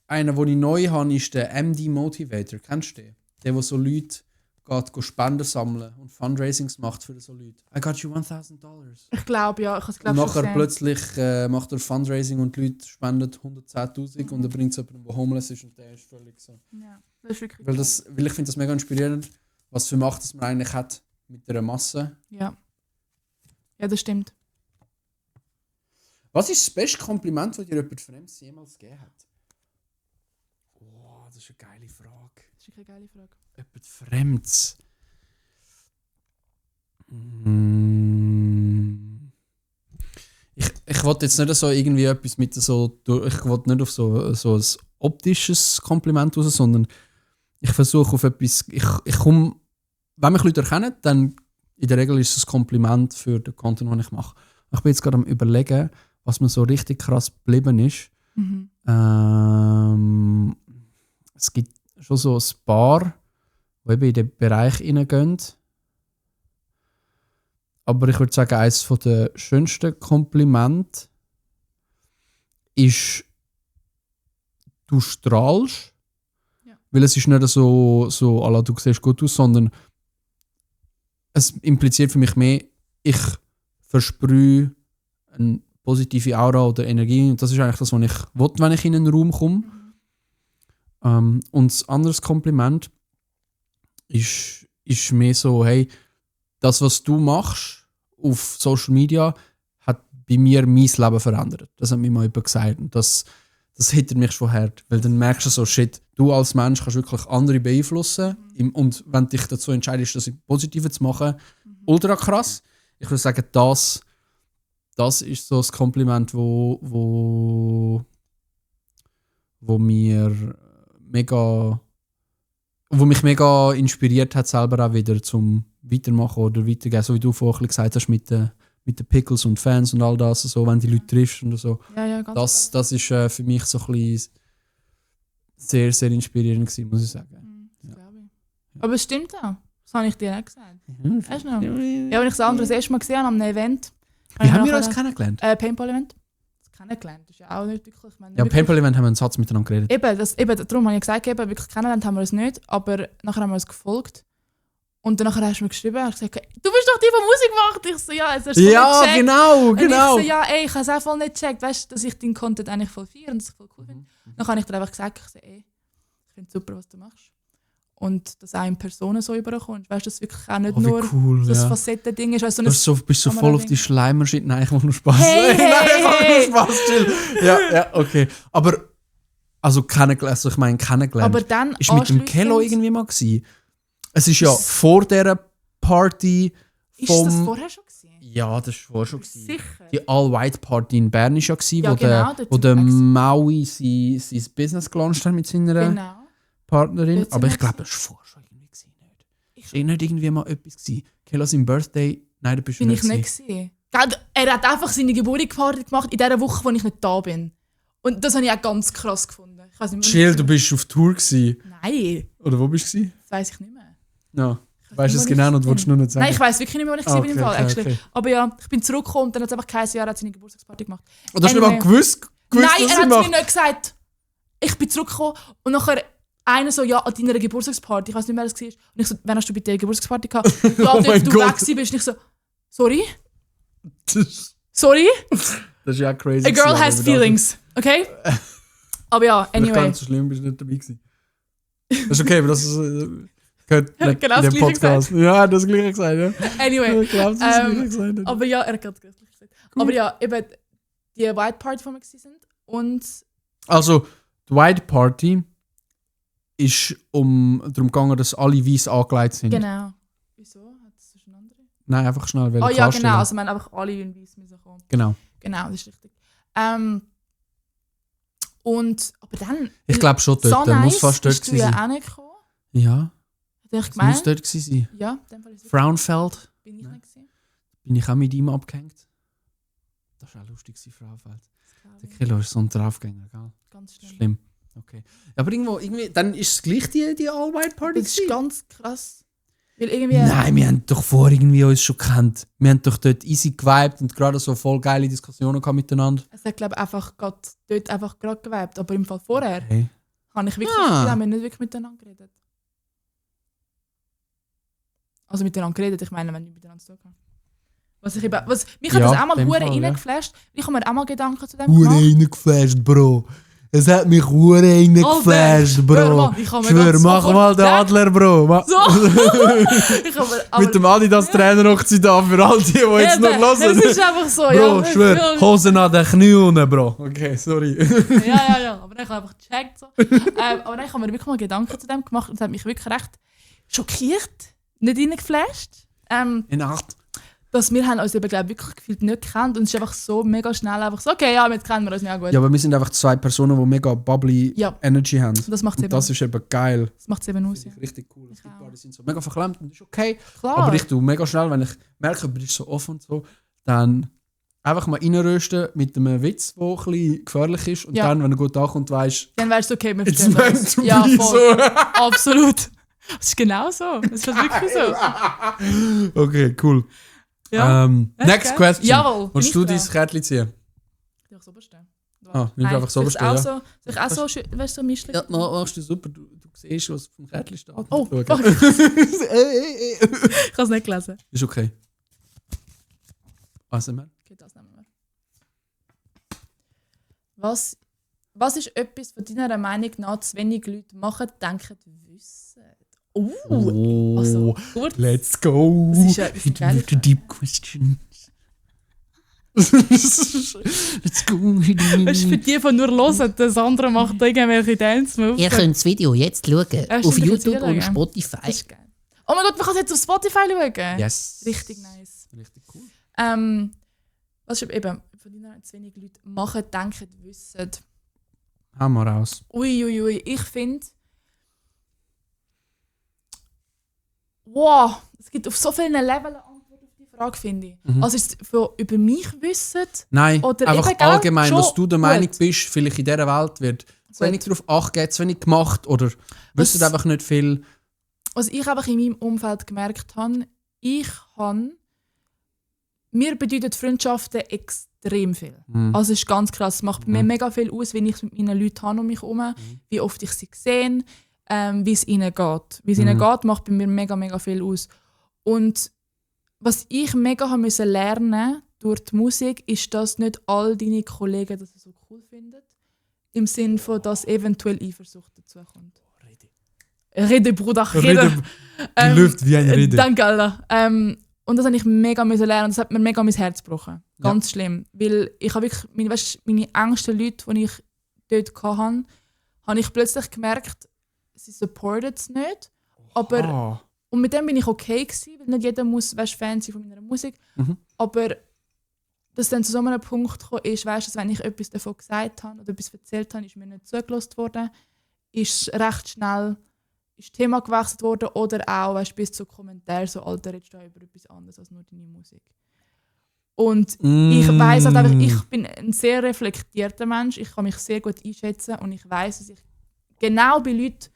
Einer, den ich neu habe, ist der MD Motivator. Kennst du den? Der so Leute geht Spenden sammeln und Fundraisings macht für so Leute. I got you $1,000. Ich glaube, ja. Ich habe es Und glaube schon nachher gesehen. plötzlich macht er Fundraising und die Leute spenden 110.000 und er bringt es jemandem, der homeless ist und der ist völlig so. Ja, das ist wirklich Weil cool. ich finde das mega inspirierend, was für Macht das man eigentlich hat mit der Masse. Ja. Ja, das stimmt. Was ist das beste Kompliment, das dir jemand Fremdes jemals gegeben hat? Oh, das ist eine geile Frage. Das ist wirklich eine geile Frage. Jemand Fremdes. Ich wollte jetzt nicht so irgendwie etwas mit so. Ich wollte nicht auf so ein optisches Kompliment raus, sondern ich versuche auf etwas. Ich komme. Wenn mich Leute erkennen, dann in der Regel ist es ein Kompliment für den Content, den ich mache. Ich bin jetzt gerade am Überlegen, was mir so richtig krass geblieben ist. Mhm. Es gibt schon so ein paar, die eben in den Bereich hineingehen. Aber ich würde sagen, eines der schönsten Komplimente ist, du strahlst. Ja. Weil es ist nicht so à la, du siehst gut aus, sondern es impliziert für mich mehr, ich versprühe eine positive Aura oder Energie. Und das ist eigentlich das, was ich will, wenn ich in einen Raum komme. Und das andere Kompliment ist mehr so, hey, das, was du machst auf Social Media, hat bei mir mein Leben verändert. Das hat mir mal jemand gesagt. Und das hittet mich schon hart. Weil dann merkst du so, shit, du als Mensch kannst wirklich andere beeinflussen. Und wenn du dich dazu entscheidest, das im Positiven zu machen, ultra krass. Ich würde sagen, das ist so das Kompliment, wo mich mega inspiriert hat, selber auch wieder zum Weitermachen oder weitergehen. So wie du vorhin gesagt hast, mit den Pickles und Fans und all das, so, wenn die Leute triffst und so. Ja, ganz das ist für mich so ein bisschen sehr, sehr inspirierend gewesen, muss ich sagen. Das glaube ich. Aber es stimmt auch. Das habe ich dir auch gesagt. Weißt du noch? Ja, Ja, als ich das andere das erste Mal gesehen habe, an einem Event. Wie haben wir uns kennengelernt? Paintball-Event. Das kennengelernt, das ist ja auch nicht wirklich... Ja, am Paintball-Event haben wir einen Satz miteinander geredet. Darum habe ich gesagt, wirklich kennengelernt haben wir es nicht, aber nachher haben wir es gefolgt. Und dann hast du mir geschrieben und gesagt, du bist doch die, die Musik macht. Ich so, ja, jetzt hast du nicht genau. Und ich so, ja, ich habe es auch voll nicht gecheckt, weißt du, dass ich deinen Content eigentlich voll feiere und das voll cool finde. Dann habe ich dir einfach gesagt, ich so, ich finde es super, was du machst. Und dass auch in Personen so überkommst. Weißt du, dass wirklich auch nicht nur cool, das ja. Facetten-Ding ist. Weißt, Bist so voll auf die Schleimer-Shit. Nein, ich mache nur Spaß. Hey, Nein, ich mache nur Spaß, chill. Ja, okay. Aber, ich meine, kennengelernt. Aber dann ist mit dem Kello irgendwie mal gewesen. Es ist ja vor dieser Party vom... Ist das vorher schon gewesen? Ja, das war vorher schon gewesen. Sicher? Die All-White-Party in Bern war ja gewesen, Ja, wo genau, wo der Maui sein Business gelauncht hat mit seiner Genau. Partnerin. Dort sind Aber wir ich glaube, das war vorher schon irgendwie gewesen, nicht? Ist nicht irgendwie mal etwas gewesen? Kello sein Birthday? Nein, da bist du Bin nicht ich nicht gewesen. Er hat einfach seine Geburtstagsparty gemacht in dieser Woche, wo ich nicht da bin. Und das habe ich auch ganz krass gefunden. Ich weiss nicht, Chill, du bist auf Tour gewesen. Nein, Oder wo bist du gewesen? das weiss ich nicht mehr. Ja. Weißt du es genau und willst du nur nicht sagen? Nein, ich weiss wirklich nicht mehr, wo ich war im Fall. Okay. Aber ja, ich bin zurückgekommen und dann hat es einfach geheißen, er hat seine Geburtstagsparty gemacht. Und hast du nicht mal gewusst, Nein, was er sie hat es macht? mir nicht gesagt. Ich bin zurückgekommen und nachher einer so, ja, an deiner Geburtstagsparty, ich weiß nicht mehr, wer das war. Und ich so, wann hast du bitte eine Geburtstagsparty gehabt? Ja, Oh als mein du Gott. weg bist. Und ich so, sorry? Das Sorry? ist ja crazy. A girl gewesen, has aber feelings, okay? Aber ja, Ich anyway. fand so schlimm, bist du nicht dabei gewesen. Das ist okay, aber das ist, gehört nicht Genau in das den Gleiche Podcast. Ja, das Gleiche gesagt, ja. Anyway. Ich glaube, das Gleiche gesagt. Aber ja, er hat gerade das Gleiche gesagt. Aber ja, eben die White Party, wo wir gewesen sind. Und Also, die White Party ist darum gegangen, dass alle weiß angelegt sind. genau. Wieso? Hat es schon andere? Nein, einfach schnell Oh ja, klarstellen. genau. Also wir haben einfach alle in Weiss müssen kommen. Genau. Genau, das ist richtig. Aber dann... Ich glaube schon dort. so Der nice muss fast dort bist du gewesen ja sein. auch nicht gekommen. Ja, Hätte ich es muss gemeint. dort gewesen sein. Ja, in dem Fall ist es wirklich- Frauenfeld. Bin ich nicht gewesen. Bin ich auch mit ihm abgehängt. Das war auch lustig, Frauenfeld. Das glaube Der ich. Kilo ist so ein Draufgänger, gell? Ganz schlimm. Schlimm. Okay. Aber irgendwie, dann ist es gleich die All-White-Party Das ist gewesen. ganz krass. Weil irgendwie... Nein, wir haben doch vorher irgendwie uns schon gekannt. Wir haben doch dort easy geweibt und gerade so voll geile Diskussionen gehabt miteinander. Es hat, glaube ich, dort einfach gerade geweibt. Aber im Fall vorher Okay. habe ich wirklich... Ah. haben wir nicht wirklich miteinander geredet. Also miteinander geredet, ich meine, wenn wir miteinander zu tun haben. Mich hat Ja, das auch mal dem hure Fall, ja. reingeflasht. Ich habe mir auch mal Gedanken zu dem Hure gemacht. reingeflasht, Bro. Es hat mich hure reingeflasht, Albert, Bro. hör mal, ich habe mir Schwör, das mach sofort mal den gedacht. Adler, Bro. So! Ich habe aber, Mit dem Adidas Trainerrockzeit da für all die jetzt noch hören. Es ist einfach so, Bro, ja. schwör, Hosen an den Knie unten, Bro. Okay, sorry. Ja. Aber dann habe ich einfach gecheckt. So. Aber dann habe ich mir wirklich mal Gedanken zu dem gemacht und es hat mich wirklich recht schockiert, nicht reingeflasht. In Acht. Dass wir haben uns eben, glaub, wirklich gefühlt nicht gekannt und es ist einfach so mega schnell einfach so, okay, ja, jetzt kennen wir uns ja gut. Ja, aber wir sind einfach zwei Personen, die mega bubbly Ja. Energy haben. Das macht es Und das ist eben geil. eben aus. Ja. Richtig cool. Es Ich gibt auch. paar, die sind so mega verklemmt und das ist okay. Klar. Aber ich tue mega schnell, wenn ich merke, du bist so offen und so, dann einfach mal reinrösten mit einem Witz, der ein bisschen gefährlich ist. Und Ja. dann, wenn er gut ankommt, weißt Dann weißt du, okay, wir It's verstehen meant uns. to Ja, be voll. Absolut. Das ist genau so. Das ist wirklich so. du. Okay, cool. Ja. Next Okay. question. Jawohl. bin Willst ich du dran? dein Kärtchen ziehen? Soll ich so bestehen? Ah, nicht einfach so bestehen, ja. Soll ich auch so, weißt du, so mischen? Ja, machst du super. Du siehst, was vom Kärtchen steht. Oh, Schau. fuck. Ich habe es nicht gelesen. Ist okay. Also, man. Okay, das nehmen wir. Was ist etwas von deiner Meinung nach zu wenig Leute machen, denken, wissen? Also kurz. Let's go. Das ist ja eine geile Frage. Deep questions. Let's go. Weißt du, für die, die nur hören, das andere macht irgendwelche Dance-Moves. Ihr könnt das Video jetzt schauen. Auf YouTube und Spotify. Das ist geil. Oh mein Gott, man kann es jetzt auf Spotify schauen. Yes. Richtig nice. Richtig cool. Was ist eben von deiner zu wenig Leute machen, denken, wissen? Hau mal raus. Uiuiui, ich finde. Wow, es gibt auf so vielen Leveln eine Antwort auf die Frage, finde ich. Also ist es über mich wissen? Nein, oder einfach eben, allgemein, schon was du der Meinung gut. bist, vielleicht in dieser Welt wird zu wenig darauf Acht gegeben, zu wenig gemacht oder wissen einfach nicht viel. Was ich einfach in meinem Umfeld gemerkt habe, mir bedeuten Freundschaften extrem viel. Also es ist ganz krass, es macht mir mega viel aus, wenn ich mit meinen Leuten habe um mich herum, wie oft ich sie sehe, wie es ihnen geht. Wie es ihnen geht, macht bei mir mega, mega viel aus. Und was ich mega haben müssen lernen durch die Musik, ist, dass nicht all deine Kollegen das so cool finden. Im Sinne von, dass eventuell Eifersucht dazu kommt. Rede, Bruder, rede. Du läufst wie ein Rede. Danke, Alter. Und das habe ich mega müssen lernen. Das hat mir mega mein Herz gebrochen. Ganz schlimm. Weil ich habe wirklich, meine engsten Leute, die ich dort hatte, habe ich plötzlich gemerkt, sie supporten es nicht. Aber, und mit dem bin ich okay gewesen, weil nicht jeder muss Fan sein von meiner Musik. Aber dass dann zu so einem Punkt gekommen ist, dass wenn ich etwas davon gesagt habe oder etwas erzählt habe, ist mir nicht zugelassen worden, ist recht schnell das Thema gewechselt worden oder auch bis zu Kommentaren so, Alter, redest du über etwas anderes als nur deine Musik. Und ich weiss halt einfach, ich bin ein sehr reflektierter Mensch, ich kann mich sehr gut einschätzen und ich weiss, dass ich genau bei Leuten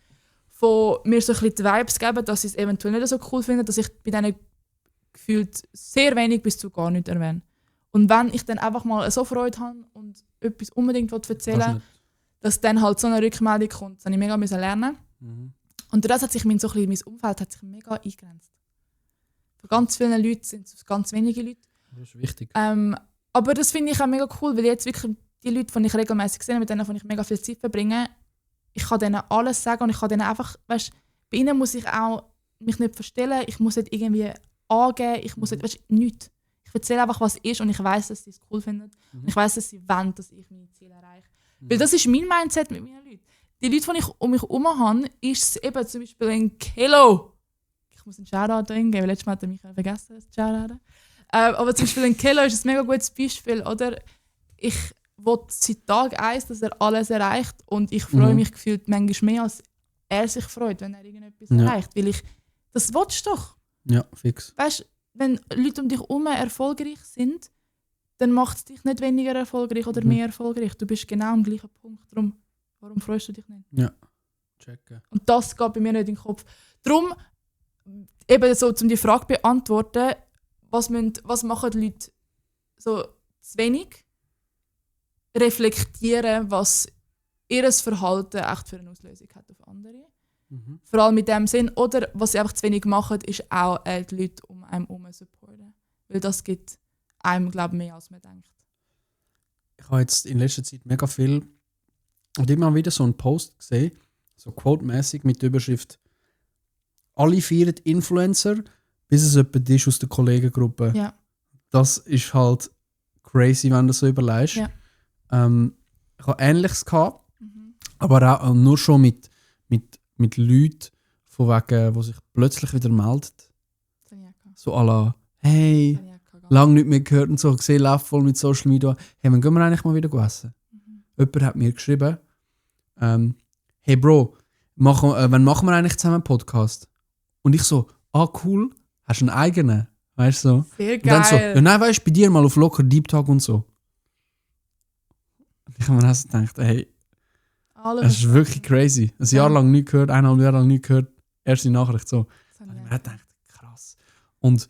von mir so ein bisschen die Vibes gebe, dass sie es eventuell nicht so cool finden, dass ich bei denen gefühlt sehr wenig bis zu gar nicht erwähne. Und wenn ich dann einfach mal so Freude habe und etwas unbedingt erzählen will, dass dann halt so eine Rückmeldung kommt, das habe ich mega lernen. Und das hat sich mein Umfeld hat sich mega eingegrenzt. Von ganz vielen Leuten sind es ganz wenige Leute. Das ist wichtig. Aber das finde ich auch mega cool, weil jetzt wirklich die Leute, die ich regelmäßig sehe, mit denen ich mega viel Zeit verbringe, ich kann denen alles sagen und ich kann denen einfach, bei ihnen muss ich auch mich nicht verstellen, ich muss nicht irgendwie angeben, ich muss nicht, nichts. Ich erzähle einfach, was ist und ich weiss, dass sie es cool finden. Und ich weiss, dass sie wollen, dass ich meine Ziele erreiche. Weil das ist mein Mindset mit meinen Leuten. Die Leute, die ich um mich herum habe, ist es eben zum Beispiel ein Kilo. Ich muss einen Shoutout eingeben, weil letztes Mal hat er mich vergessen, das Shoutout. Aber zum Beispiel ein Kilo ist ein mega gutes Beispiel, oder? Ich will seit Tag 1, dass er alles erreicht und ich freue mich gefühlt manchmal mehr, als er sich freut, wenn er irgendetwas erreicht. Weil das willst du doch. Ja, fix. Weißt du, wenn Leute um dich herum erfolgreich sind, dann macht es dich nicht weniger erfolgreich oder mehr erfolgreich. Du bist genau am gleichen Punkt. Warum freust du dich nicht? Ja, checken. Und das geht bei mir nicht in den Kopf. Darum, eben so, um die Frage zu beantworten, was machen die Leute so zu wenig? Reflektieren, was ihr Verhalten echt für eine Auslösung hat auf andere. Vor allem mit dem Sinn. Oder was sie einfach zu wenig machen, ist auch die Leute um einen herum supporten. Weil das gibt einem, glaube ich, mehr, als man denkt. Ich habe jetzt in letzter Zeit mega viel und immer wieder so einen Post gesehen, so quote-mäßig mit der Überschrift «Alle feiern Influencer, bis es jemand ist aus der Kollegengruppe». Ja. Das ist halt crazy, wenn du so überlegst. Ja. Ich habe Ähnliches gehabt, aber auch nur schon mit Leuten, von wegen, die sich plötzlich wieder melden. So à la «Hey, lange nicht mehr gehört» und so, gesehen, läuft voll mit Social Media. «Hey, wann gehen wir eigentlich mal wieder essen?» Jemand hat mir geschrieben, «Hey Bro, wann machen wir eigentlich zusammen einen Podcast?» Und ich so, cool, hast du einen eigenen? Weißt du so? Sehr geil. Und dann so, ja, nein, weißt du, bei dir mal auf locker Deep Talk und so. Und ich habe mir also gedacht, hey, das ist wirklich crazy. Ein Jahr lang nicht gehört, 1,5 Jahre lang nicht gehört, erste Nachricht so. Da habe ich mir gedacht, krass. Und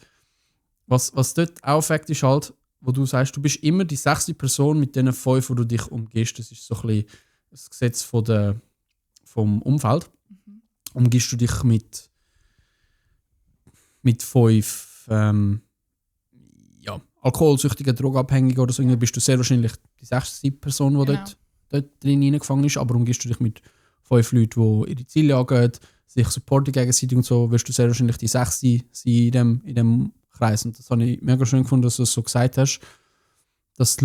was dort auch Fakt ist halt, wo du sagst, du bist immer die 6. Person mit diesen 5, wo du dich umgehst. Das ist so ein bisschen das Gesetz vom Umfeld. Umgehst du dich mit 5 alkoholsüchtigen, drogenabhängigen oder so, bist du sehr wahrscheinlich die 6. Person, die dort dort drin reingefangen ist, aber umgibst du dich mit 5 Leuten, die ihre Ziele jagen, sich supporten gegenseitig und so, wirst du sehr wahrscheinlich die 6. sein in dem Kreis. Und das habe ich mega schön gefunden, dass du es so gesagt hast, dass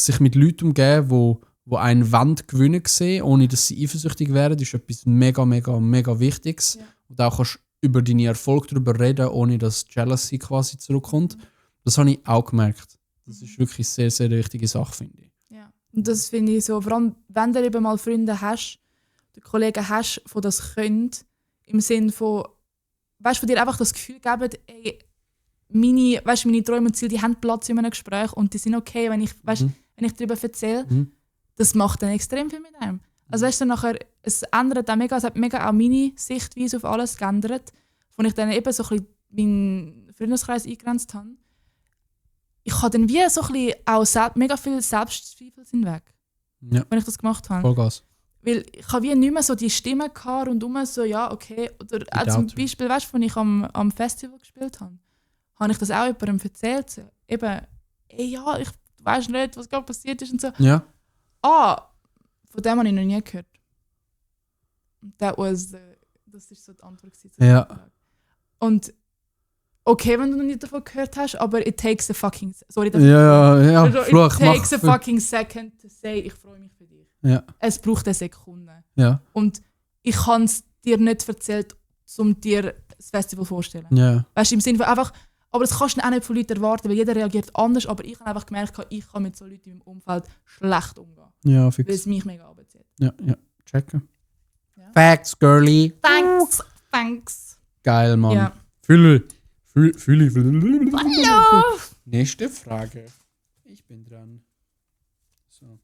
sich mit Leuten umgeben, die einen Wand gewinnen sehen, ohne dass sie eifersüchtig wären, ist etwas mega, mega, mega Wichtiges. Ja. Und auch kannst über deine Erfolge darüber reden, ohne dass Jealousy quasi zurückkommt. Das habe ich auch gemerkt. Das ist wirklich eine sehr, sehr wichtige Sache, finde ich. Ja, und das finde ich so, vor allem, wenn du eben mal Freunde hast, Kollegen hast, die das können, im Sinne von, weißt du, dir einfach das Gefühl geben, ey, meine Träume und Ziele, die haben Platz in einem Gespräch und die sind okay, wenn ich darüber erzähle. Das macht dann extrem viel mit einem. Also weißt du, nachher, es ändert auch mega, es hat mega auch meine Sichtweise auf alles geändert, wo ich dann eben so ein bisschen meinen Freundeskreis eingegrenzt habe. Ich habe dann wie so ein bisschen auch mega viel Selbstzweifel sind weg, wenn ich das gemacht habe. Vollgas. Weil ich habe wie nicht mehr so die Stimme gehabt rundum so, ja, okay. Oder auch zum Beispiel, weißt du, als ich am Festival gespielt habe, habe ich das auch jemandem erzählt. So, eben, ey, ja, ich weiss nicht, was gerade passiert ist und so. Ja. Von dem habe ich noch nie gehört. Das war so die Antwort. Ja. Und okay, wenn du noch nicht davon gehört hast, aber it takes a fucking... Sorry, Fluch, it takes a fucking second to say, ich freue mich für dich. Ja. Es braucht eine Sekunde. Ja. Und ich habe es dir nicht erzählt, um dir das Festival vorzustellen. Ja. Weißt du, im Sinne von einfach... Aber das kannst du auch nicht von Leuten erwarten, weil jeder reagiert anders. Aber ich habe einfach gemerkt, ich kann mit so Leuten in meinem Umfeld schlecht umgehen. Ja, fix. Weil es mich mega abzieht. Ja, checken. Ja. Facts, girly. Thanks. Geil, Mann. Ja. Fülle. Hallo. Nächste Frage. Ich bin dran. So.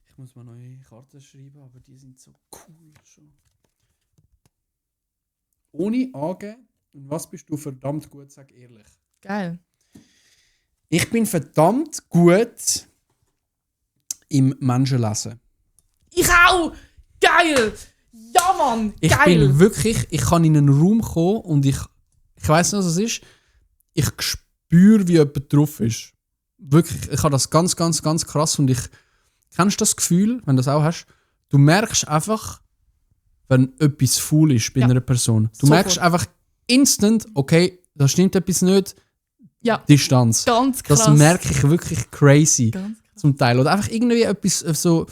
Ich muss mal neue Karten schreiben, aber die sind so cool schon. Ohne angeben, in was bist du verdammt gut, sag ehrlich. Geil. Ich bin verdammt gut im Menschenlesen. Ich auch! Geil! Ja, Mann! Geil! Ich kann in einen Raum kommen und ich weiss nicht, was es ist. Ich spüre, wie jemand drauf ist. Wirklich, ich habe das ganz, ganz, ganz krass und kennst du das Gefühl, wenn du das auch hast? Du merkst einfach, wenn etwas faul ist bei einer Person. Du merkst einfach instant, okay, da stimmt etwas nicht. Ja. Distanz. Ganz krass. Das merke ich wirklich crazy. Ganz krass. Zum Teil. Oder einfach irgendwie etwas so,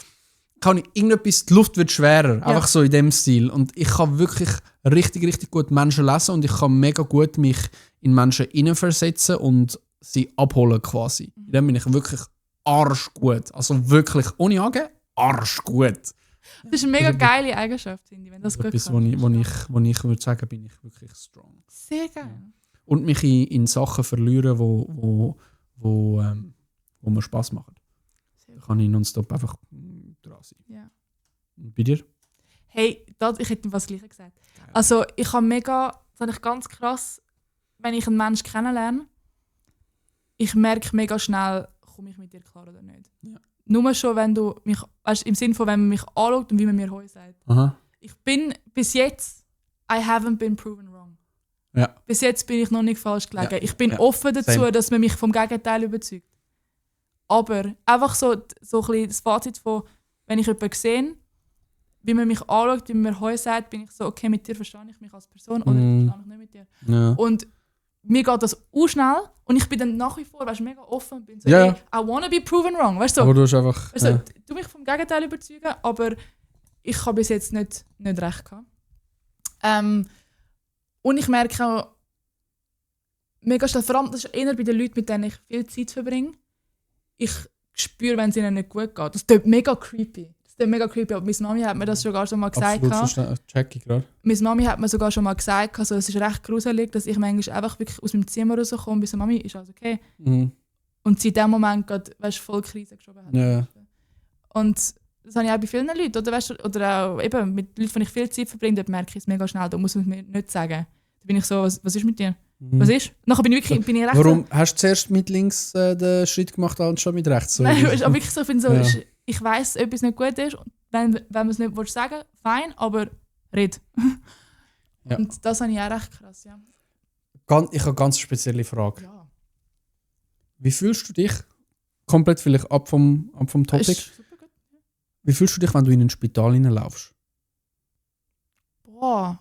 irgendetwas, die Luft wird schwerer. Ja. Einfach so in dem Stil. Und ich kann wirklich richtig, richtig gut Menschen lesen und ich kann mega gut mich in Menschen hineinversetzen und sie abholen quasi. In dem bin ich wirklich arschgut. Also wirklich, ohne Angeben, arschgut. Das ist eine mega geile Eigenschaft, finde ich, wenn das gut ist. Etwas, wo ich würde sagen, bin ich wirklich strong. Sehr geil. Ja. Und mich in Sachen verlieren, wo mir Spass machen. Da kann ich nonstop einfach dran sein. Ja. Und bei dir? Hey, ich hätte was Gleiches gesagt. Geil. Also ich habe das habe ich ganz krass, wenn ich einen Menschen kennenlerne, ich merke mega schnell, komme ich mit dir klar oder nicht. Ja. Nur schon, wenn du mich, weißt, im Sinne von, wenn man mich anschaut und wie man mir heute sagt. Aha. Ich bin bis jetzt, I haven't been proven wrong. Ja. Bis jetzt bin ich noch nicht falsch gelegen. Ja. Ich bin offen dazu, Same. dass man mich vom Gegenteil überzeugt. Aber einfach so ein bisschen das Fazit von, wenn ich jemanden sehe, wie man mich anschaut, wie man mir heute sagt, bin ich so, okay, mit dir verstehe ich mich als Person oder verstehe ich nicht mit dir. Ja. Und mir geht das schnell und ich bin dann nach wie vor mega offen und bin so, ja. hey, I wanna be proven wrong. Weißt du, aber du hast einfach... Weißt du, du mich vom Gegenteil überzeugen, aber ich habe bis jetzt nicht recht gehabt. Und ich merke auch mega schnell, vor allem das ist eher bei den Leuten, mit denen ich viel Zeit verbringe, ich spüre, wenn es ihnen nicht gut geht. Das klingt mega creepy. Aber meine Mami hat mir das sogar schon mal gesagt. Check ich gerade. Meine Mami hat mir sogar schon mal gesagt, also es ist recht gruselig, dass ich manchmal einfach wirklich aus meinem Zimmer rauskomme und bin so, Mami, ist alles okay? Mhm. Und sie in dem Moment gerade, weißt, voll Krise geschoben hat. Ja. Und das habe ich auch bei vielen Leuten. Oder auch eben mit Leuten, die ich viel Zeit verbringe, dort merke ich es mega schnell. Da muss man mir nicht sagen. Da bin ich so, was ist mit dir? Was ist? Nachher bin ich recht. Warum hast du zuerst mit links den Schritt gemacht, anstatt mit rechts? So? Nein, aber wirklich so, ich weiss, dass etwas nicht gut ist. Und wenn man es nicht sagen will, fein, aber red. Ja. Und das habe ich auch recht krass, ja. Ich habe eine ganz spezielle Frage. Ja. Wie fühlst du dich, komplett vielleicht ab vom Topic. Ist super gut. Wie fühlst du dich, wenn du in ein Spital reinlaufst? Boah.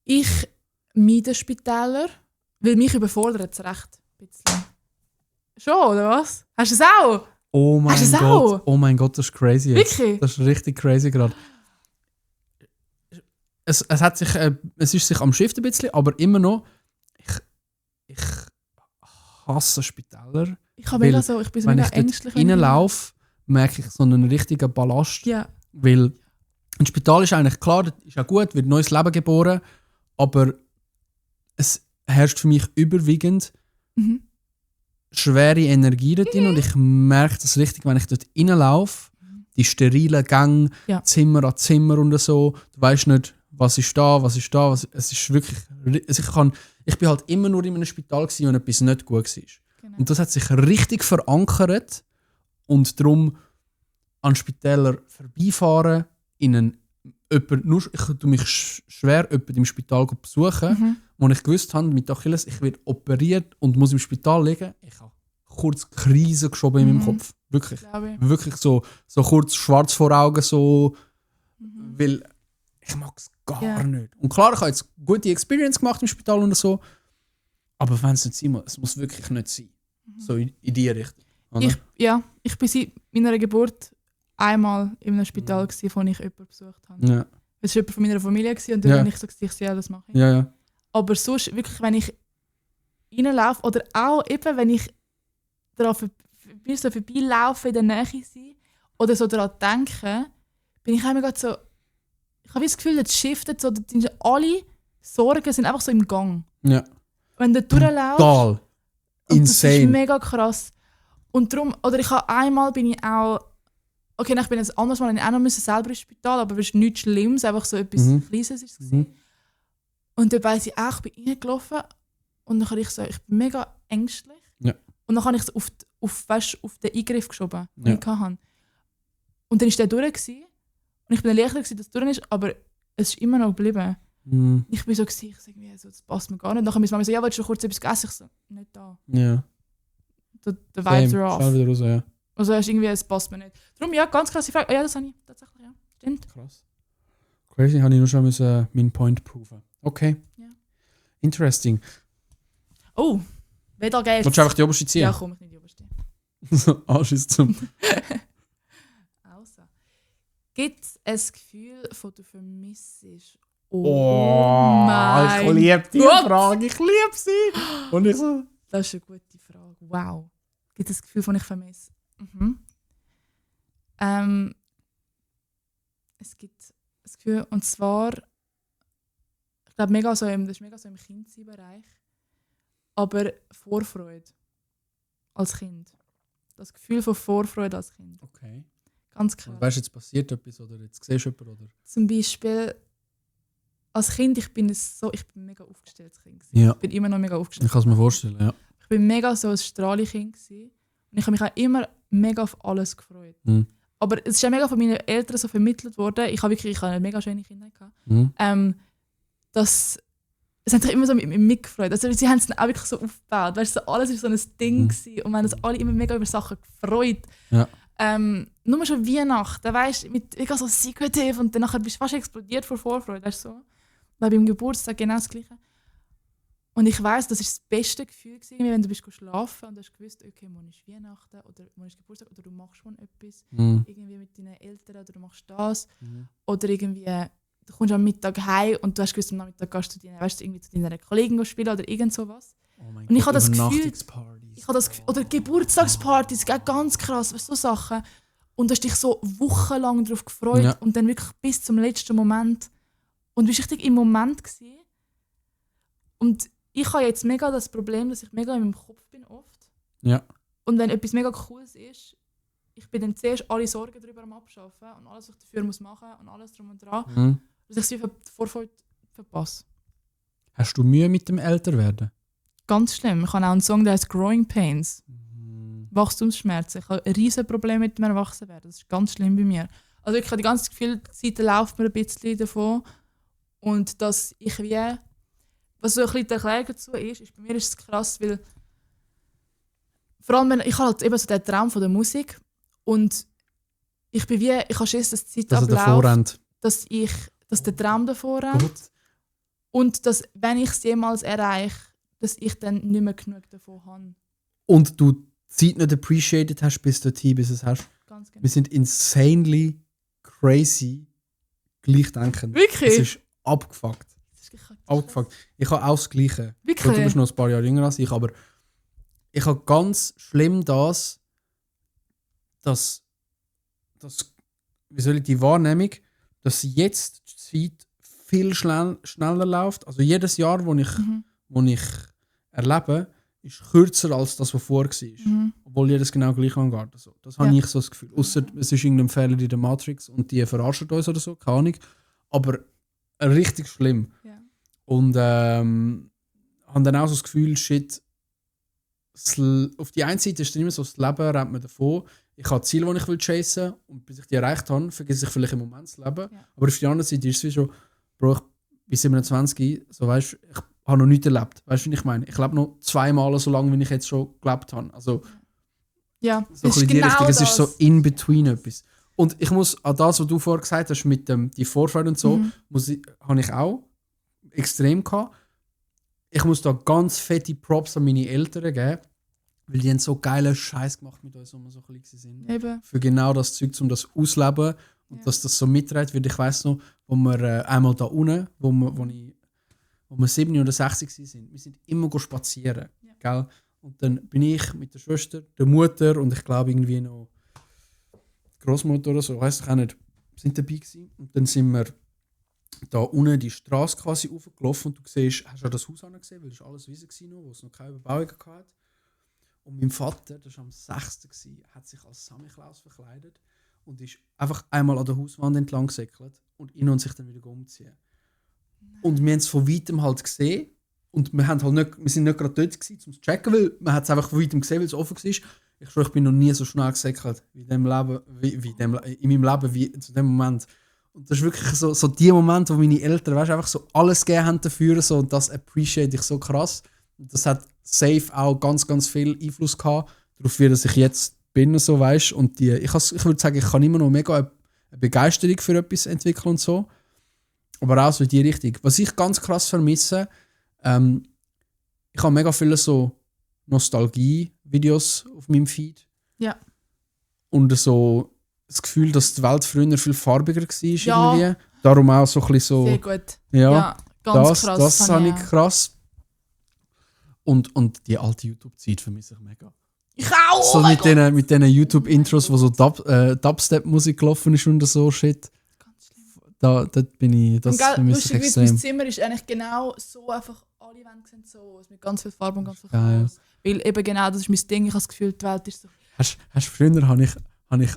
Ich meide Spitäler, weil mich überfordert es recht ein bisschen. Schon, oder was? Hast du es auch? Oh mein Hast du es Gott, auch? oh mein Gott, das ist crazy jetzt. Wirklich? Das ist richtig crazy gerade. Es ist sich am Shift ein bisschen, aber immer noch, ich hasse Spitäler. Ich bin so mega ängstlich. Wenn ich reinlaufe, merke ich so einen richtigen Ballast. Ja. Weil ein Spital ist eigentlich klar, das ist auch gut, wird ein neues Leben geboren, aber es herrscht für mich überwiegend schwere Energie dort drin und ich merke das richtig, wenn ich dort reinlaufe, die sterilen Gänge, Zimmer an Zimmer und so, du weißt nicht, was ist da, es ist wirklich, ich bin halt immer nur in einem Spital gewesen, wenn etwas nicht gut war. Genau. Und das hat sich richtig verankert und darum an Spitäler vorbeifahren, ich tue mich schwer, jemanden im Spital zu besuchen, wo ich gewusst habe, mit Achilles, ich werde operiert und muss im Spital liegen. Ich habe kurz Krise geschoben in meinem Kopf. Wirklich. Wirklich so kurz schwarz vor Augen, so, weil ich mag es gar nicht. Und klar, ich habe jetzt gute Experience gemacht im Spital und so, aber wenn es nicht sein muss, es muss wirklich nicht sein. So in die Richtung. Ich war seit meiner Geburt einmal in einem Spital, wo ich jemanden besucht habe. Ja. Es war jemand von meiner Familie und dann bin ich so gesagt, ja, das mache ich. Ja. Aber sonst wirklich, wenn ich reinlaufe oder auch eben, wenn ich daran vorbeilaufe, in der Nähe sein oder so daran denke, bin ich immer so, ich habe das Gefühl, das shiftet so, alle Sorgen sind einfach so im Gang. Ja. Wenn du durchlaufst, total insane. Das ist mega krass. Und darum, oder bin ich auch, okay, ich bin jetzt anders mal auch noch selber ins Spital, aber es ist nichts Schlimmes, einfach so etwas Kleines ist es. Und dann weiss ich auch, ich bin reingelaufen und dann ich bin mega ängstlich. Ja. Und dann habe ich es auf den Eingriff geschoben, den ich hatte. Und dann war der durch gewesen, und ich bin erleichtert, dass es durch ist, aber es ist immer noch geblieben. Ich bin so, ich sage mir, das passt mir gar nicht. Dann müssen wir so, ja, willst du kurz etwas essen? Ich so, nicht da. Ja. The vibes are off. Wieder raus, ja. Also es passt mir nicht. Darum, ja, ganz krasse Frage. Ja, das habe ich tatsächlich, ja. Stimmt. Krass. Crazy, habe ich nur schon meinen Point proven. Okay. Ja. Interesting. Oh, wieder geht's. Willst du einfach die oberste ziehen? Ja, komm, ich nehme die oberste. So, Anschiss zum... Also. Gibt es ein Gefühl, das du vermisst? Oh mein Gott. Ich liebe die Frage, ich liebe sie. Und ich so... Das ist eine gute Frage. Wow. Gibt es ein Gefühl, das ich vermisse? Es gibt ein Gefühl, und zwar, ich glaube, das ist mega so im Kindsein-Bereich, aber Vorfreude als Kind. Das Gefühl von Vorfreude als Kind. Okay. Ganz klar. Weißt du, jetzt passiert etwas oder jetzt siehst du jemanden? Oder? Zum Beispiel, als Kind, ich bin mega aufgestellt als Kind. Ja. Ich bin immer noch mega aufgestellt. Ich kann es mir vorstellen, ja. Ich bin mega so ein Strahlekind gewesen. Und ich habe mich auch immer mega auf alles gefreut. Aber es ist ja mega von meinen Eltern so vermittelt worden. Ich habe eine mega schöne Kindheit gehabt. Es hat sich immer so mit mir mitgefreut. Also sie haben es dann auch wirklich so aufgebaut. Weißt du, alles war so ein Ding gewesen. Und wir haben uns alle immer mega über Sachen gefreut. Ja. Nur schon Weihnachten, weißt du, mit so Secretive und dann bist du fast explodiert vor Vorfreude, weißt du so. Weil beim Geburtstag genau das Gleiche. Und ich weiss, das war das beste Gefühl gewesen, wenn du bist schlafen und du hast gewusst, okay, morgen ist Weihnachten oder morgen ist Geburtstag oder du machst schon etwas, irgendwie mit deinen Eltern oder du machst das. Oder irgendwie, du kommst am Mittag heim und du hast gewusst, am Nachmittag gehst du irgendwie zu deiner Kollegin spielen oder irgend sowas. Oh mein und ich habe Gott, das Gefühl, oder Geburtstagspartys, ganz krass, so Sachen. Und du hast dich so wochenlang darauf gefreut und dann wirklich bis zum letzten Moment. Und du warst richtig im Moment gewesen. Und ich habe jetzt mega das Problem, dass ich mega in meinem Kopf bin oft. Ja. Und wenn etwas mega Cooles ist, ich bin dann zuerst alle Sorgen darüber am Abschaffen und alles, was ich dafür machen muss und alles drum und dran. Dass ich sie Vorfreude verpasse. Hast du Mühe mit dem Älterwerden? Ganz schlimm. Ich habe auch einen Song, der heißt Growing Pains. Wachstumsschmerzen. Ich habe ein riesen Problem mit dem Erwachsenwerden. Das ist ganz schlimm bei mir. Also ich habe die ganze Zeit läuft mir ein bisschen davon. Und dass ich wie... Was so ein bisschen die Erklärung dazu ist, bei mir ist es krass, weil vor allem, ich habe halt eben so den Traum von der Musik und ich habe Schiss, dass die Zeit abläuft, dass der Traum davor rennt und dass, wenn ich es jemals erreiche, dass ich dann nicht mehr genug davon habe. Und du die Zeit nicht appreciated hast, bis du es hast. Ganz genau. Wir sind insanely crazy gleichdenkend. Wirklich? Es ist abgefuckt. Abgefuckt. Ich habe auch das Gleiche. Wirklich? Du bist noch ein paar Jahre jünger als ich, aber ich habe ganz schlimm dass die Wahrnehmung, dass jetzt die Zeit viel schneller läuft. Also jedes Jahr, wo ich erlebe, ist kürzer als das, was vorher war. Obwohl jedes genau gleich angeht. Also, das habe ich so das Gefühl. Ausser es ist irgendein Fehler in der Matrix und die verarschen uns oder so, keine Ahnung. Aber richtig schlimm. Ja. Und habe dann auch so das Gefühl, shit, auf die einen Seite ist es immer so, das Leben rennt mir davon. Ich habe Ziele, die ich chasen will und bis ich die erreicht habe, vergesse ich vielleicht im Moment das Leben. Ja. Aber auf der anderen Seite ist es wie so, Bro, ich bin 27, so weißt, ich habe noch nichts erlebt. Weißt du, was ich meine? Ich lebe noch zweimal so lange, wie ich jetzt schon gelebt habe. Also, ja, so ist genau Richtung. Es ist so in between etwas. Und ich muss an das, was du vorher gesagt hast, mit die Vorfreude und so, habe ich auch extrem gehabt. Ich muss da ganz fette Props an meine Eltern geben, weil die haben so geilen Scheiß gemacht mit uns, wo wir so klein sind. Eben. Für genau das Zeug, um das auszuleben und dass das so mitträgt. Weil ich weiss noch, wo wir einmal da unten, wo wir 7 oder 60 waren, wir sind immer spazieren. Ja. Gell? Und dann bin ich mit der Schwester, der Mutter und ich glaube irgendwie noch die Großmutter oder so, weiss ich auch nicht, sind dabei gewesen. Und dann sind wir da unten die Straße quasi hochgelaufen und du siehst, hast du das Haus angesehen, weil es alles Wiese war, wo es noch keine Überbauung hatte. Und mein Vater, das war am 6. hat sich als Sammy Klaus verkleidet und ist einfach einmal an der Hauswand entlang gesäckelt und ihn und sich dann wieder umziehen. Und wir haben es von weitem halt gesehen und wir sind nicht gerade dort gewesen, um es zu checken, weil man hat es einfach von weitem gesehen, weil es offen war. Ich schwöre, ich bin noch nie so schnell gesäckelt in meinem Leben wie zu dem Moment. Und das ist wirklich so die Momente, wo meine Eltern einfach so alles gegeben haben dafür so, und das appreciate ich so krass. Und das hat safe auch ganz, ganz viel Einfluss gehabt darauf, wie dass ich jetzt bin, so weißt. Und ich würde sagen, ich kann immer noch mega eine Begeisterung für etwas entwickeln und so. Aber auch so in die Richtung. Was ich ganz krass vermisse, ich habe mega viele so Nostalgie-Videos auf meinem Feed. Ja. Und so das Gefühl, dass die Welt früher viel farbiger war irgendwie. Darum auch so ein bisschen so... Sehr gut. Ja, ganz krass. Das fand ich krass. Und die alte YouTube-Zeit vermisse ich mega. Ich auch! So mit diesen YouTube-Intros, wo so Dubstep-Musik gelaufen ist und so Shit. Das vermisse ich extrem. Mein Zimmer ist eigentlich genau so, einfach alle Wände sehen so aus, mit ganz viel Farbe und ganz viel Chaos. Weil eben genau, das ist mein Ding, ich habe das Gefühl, die Welt ist so... Früher habe ich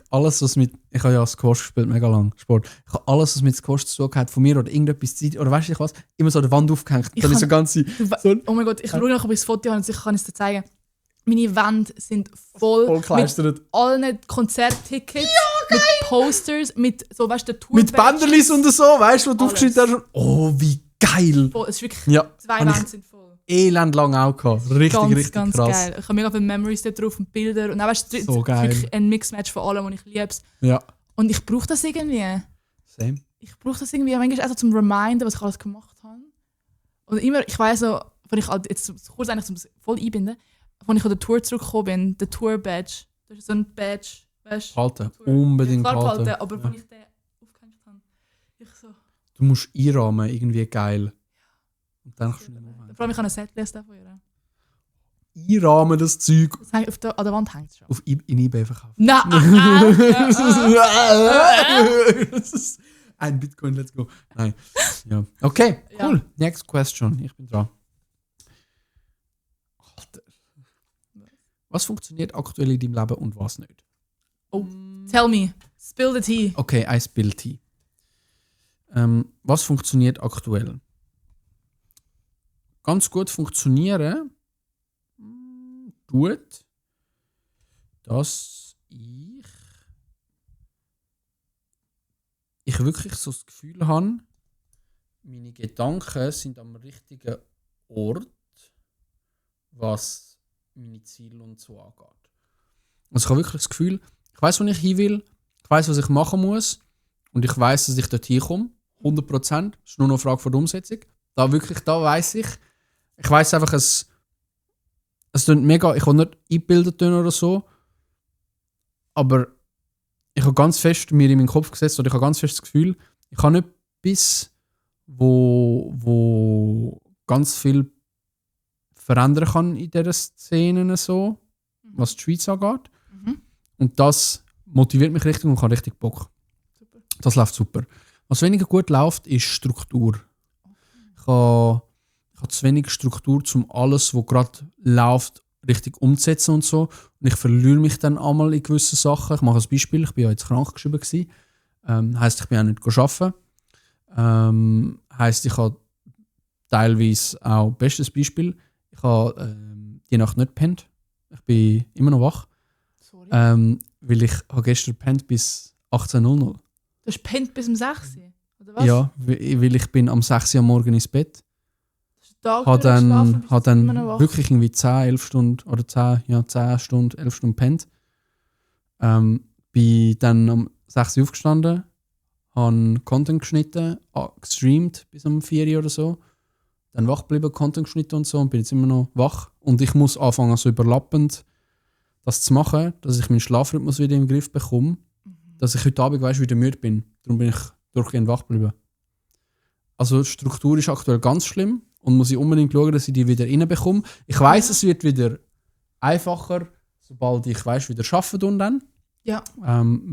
alles, was mit... Ich habe ja Squash gespielt, mega lang, Sport. Ich habe alles, was mit Squash zu tun hat, von mir oder irgendetwas Zeit, oder weißt du was, immer so an der Wand aufgehängt. Dann ist so ganze... Oh mein Gott, ich schaue noch, ob ich das Foto habe und sicher kann ich es dir zeigen. Meine Wände sind voll mit allen Konzerttickets, mit Posters, mit so, weißt du, der Tour. Mit Bänderlis und so, weißt du, wo du aufgeschnitten hast. Oh, wie geil! Voll, es ist wirklich, 2 Wände sind voll. Elend lang auch gehabt. Richtig ganz krass. Geil. Ich habe mega viele Memories da drauf und Bilder. Und dann weißt du, so geil. Wirklich ein Mixmatch von allem, was ich liebe. Ja. Und ich brauche das irgendwie. Same. Ich brauche das irgendwie manchmal also zum Reminder, was ich alles gemacht habe. Und immer, ich weiss so, wenn ich jetzt kurz eigentlich zum voll einbinden, als ich von der Tour zurückgekommen bin, der Tour-Badge. Das ist so ein Badge, weißt du? Halten, unbedingt halten. Aber wenn ich den aufgehängt habe, ich so... Du musst einrahmen, irgendwie geil. Und dann kannst du nicht mehr vor allem, ich habe eine Setlist davon. Einrahmen, das Zeug. Das an der Wand hängt es schon. In eBay verkaufen. Nein! Ein Bitcoin, let's go. Nein. Ja. Okay, cool. Ja. Next question. Ich bin dran. Alter. Was funktioniert aktuell in deinem Leben und was nicht? Oh, tell me. Spill the tea. Okay, I spill tea. Was funktioniert aktuell? Ganz gut funktionieren tut, dass ich wirklich so das Gefühl habe, meine Gedanken sind am richtigen Ort, was meine Ziele und so angeht. Also ich habe wirklich das Gefühl, ich weiss, wo ich hin will, ich weiss, was ich machen muss und ich weiss, dass ich dort hinkomme. 100%. Es ist nur noch eine Frage von der Umsetzung. Da weiss ich. Ich weiss einfach, es klingt mega, ich will nicht eingebildet oder so, aber ich habe ganz fest mir in meinen Kopf gesetzt oder ich habe ganz fest das Gefühl, ich habe nicht bis wo ganz viel verändern kann in dieser Szene so, was die Schweiz angeht. Und das motiviert mich richtig und ich habe richtig Bock. Super. Das läuft super. Was weniger gut läuft, ist Struktur. Ich habe zu wenig Struktur, um alles, was gerade läuft, richtig umzusetzen und so. Und ich verliere mich dann einmal in gewissen Sachen. Ich mache ein Beispiel. Ich war ja jetzt krankgeschrieben. Heisst, ich bin auch nicht arbeiten. Heisst, ich habe teilweise auch, bestes Beispiel, ich habe die Nacht nicht gepennt. Ich bin immer noch wach. Sorry. Weil ich habe gestern gepennt bis 18:00. Du hast gepennt bis um 6 Uhr? Oder was? Ja, weil ich bin am 6 Uhr am Morgen ins Bett. Habe dann wirklich irgendwie 10, 11 Stunden oder 10 Stunden, 11 Stunden gepennt. Bin dann um 6 Uhr aufgestanden, habe Content geschnitten, gestreamt bis um 4 Uhr oder so. Dann wach geblieben, Content geschnitten und so und bin jetzt immer noch wach. Und ich muss anfangen, so überlappend das zu machen, dass ich meinen Schlafrhythmus wieder im Griff bekomme. Dass ich heute Abend wieder müde bin. Darum bin ich durchgehend wach geblieben. Also die Struktur ist aktuell ganz schlimm und muss ich unbedingt schauen, dass ich die wieder reinbekomme. Ich weiss, es wird wieder einfacher, sobald ich wieder arbeiten und dann. Ja. Will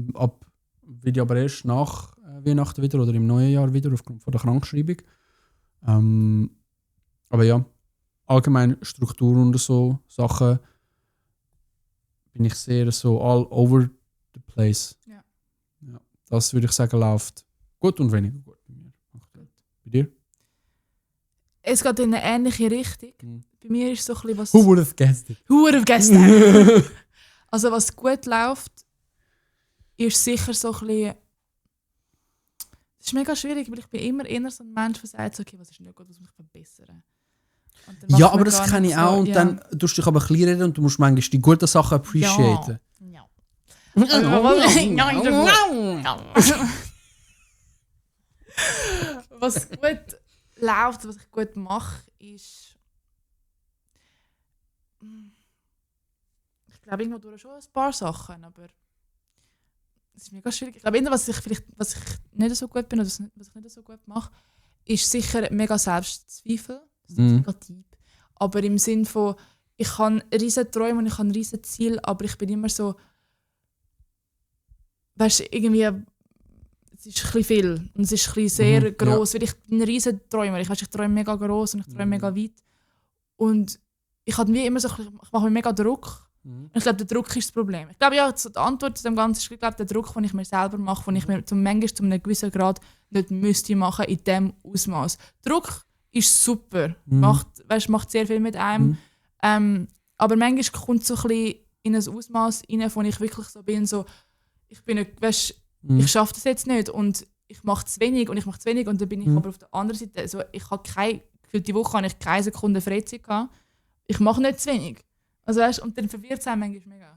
ich aber erst nach Weihnachten wieder oder im neuen Jahr wieder aufgrund von der Krankschreibung. Aber ja, allgemein Struktur und so Sachen bin ich sehr so all over the place. Ja. Das würde ich sagen, läuft gut und weniger gut bei mir. Bei dir? Es geht in eine ähnliche Richtung. Bei mir ist so ein bisschen was... Who would have guessed it? Who would have guessed it? Also was gut läuft, ist sicher so ein bisschen... Es ist mega schwierig, weil ich bin immer eher so ein Mensch, der sagt, okay, was ist nicht gut, was muss ich verbessern. Ja, aber das kenne ich auch. Und dann tust du dich aber ein bisschen reden und du musst manchmal die guten Sachen appreciaten. Ja. Was gut läuft, was ich gut mache, ist... Ich glaube, irgendwo durch schon ein paar Sachen, aber... Es ist mega schwierig. Ich glaube, was ich nicht so gut bin oder was ich nicht so gut mache, ist sicher mega Selbstzweifel. Das ist mega deep. Aber im Sinn von, ich habe riesen Träume und ich habe riesen Ziele, aber ich bin immer so, weißt du, irgendwie, es ist ein bisschen viel und es ist ein bisschen sehr gross, weil ich bin ein riesen Träumer. Ich träume mega gross und ich träume mega weit. Und ich habe wie immer so, ich mache mir mega Druck. Und ich glaube, der Druck ist das Problem. Ich glaube, ja, die Antwort zu dem Ganzen ist, ich glaube, der Druck, den ich mir selber mache, den ich mir manchmal zu einem gewissen Grad nicht müsste machen in diesem Ausmaß. Druck ist super, macht sehr viel mit einem. Aber manchmal kommt es so ein bisschen in ein Ausmaß rein, wo ich wirklich so bin, so, ich bin nicht, ich schaffe das jetzt nicht und ich mache zu wenig und dann bin ich aber auf der anderen Seite, also ich habe für die Woche habe ich keine Sekunde Freizeit gehabt. Ich mache nicht zu wenig. Also weißt, und dann verwirrt es einem manchmal mega.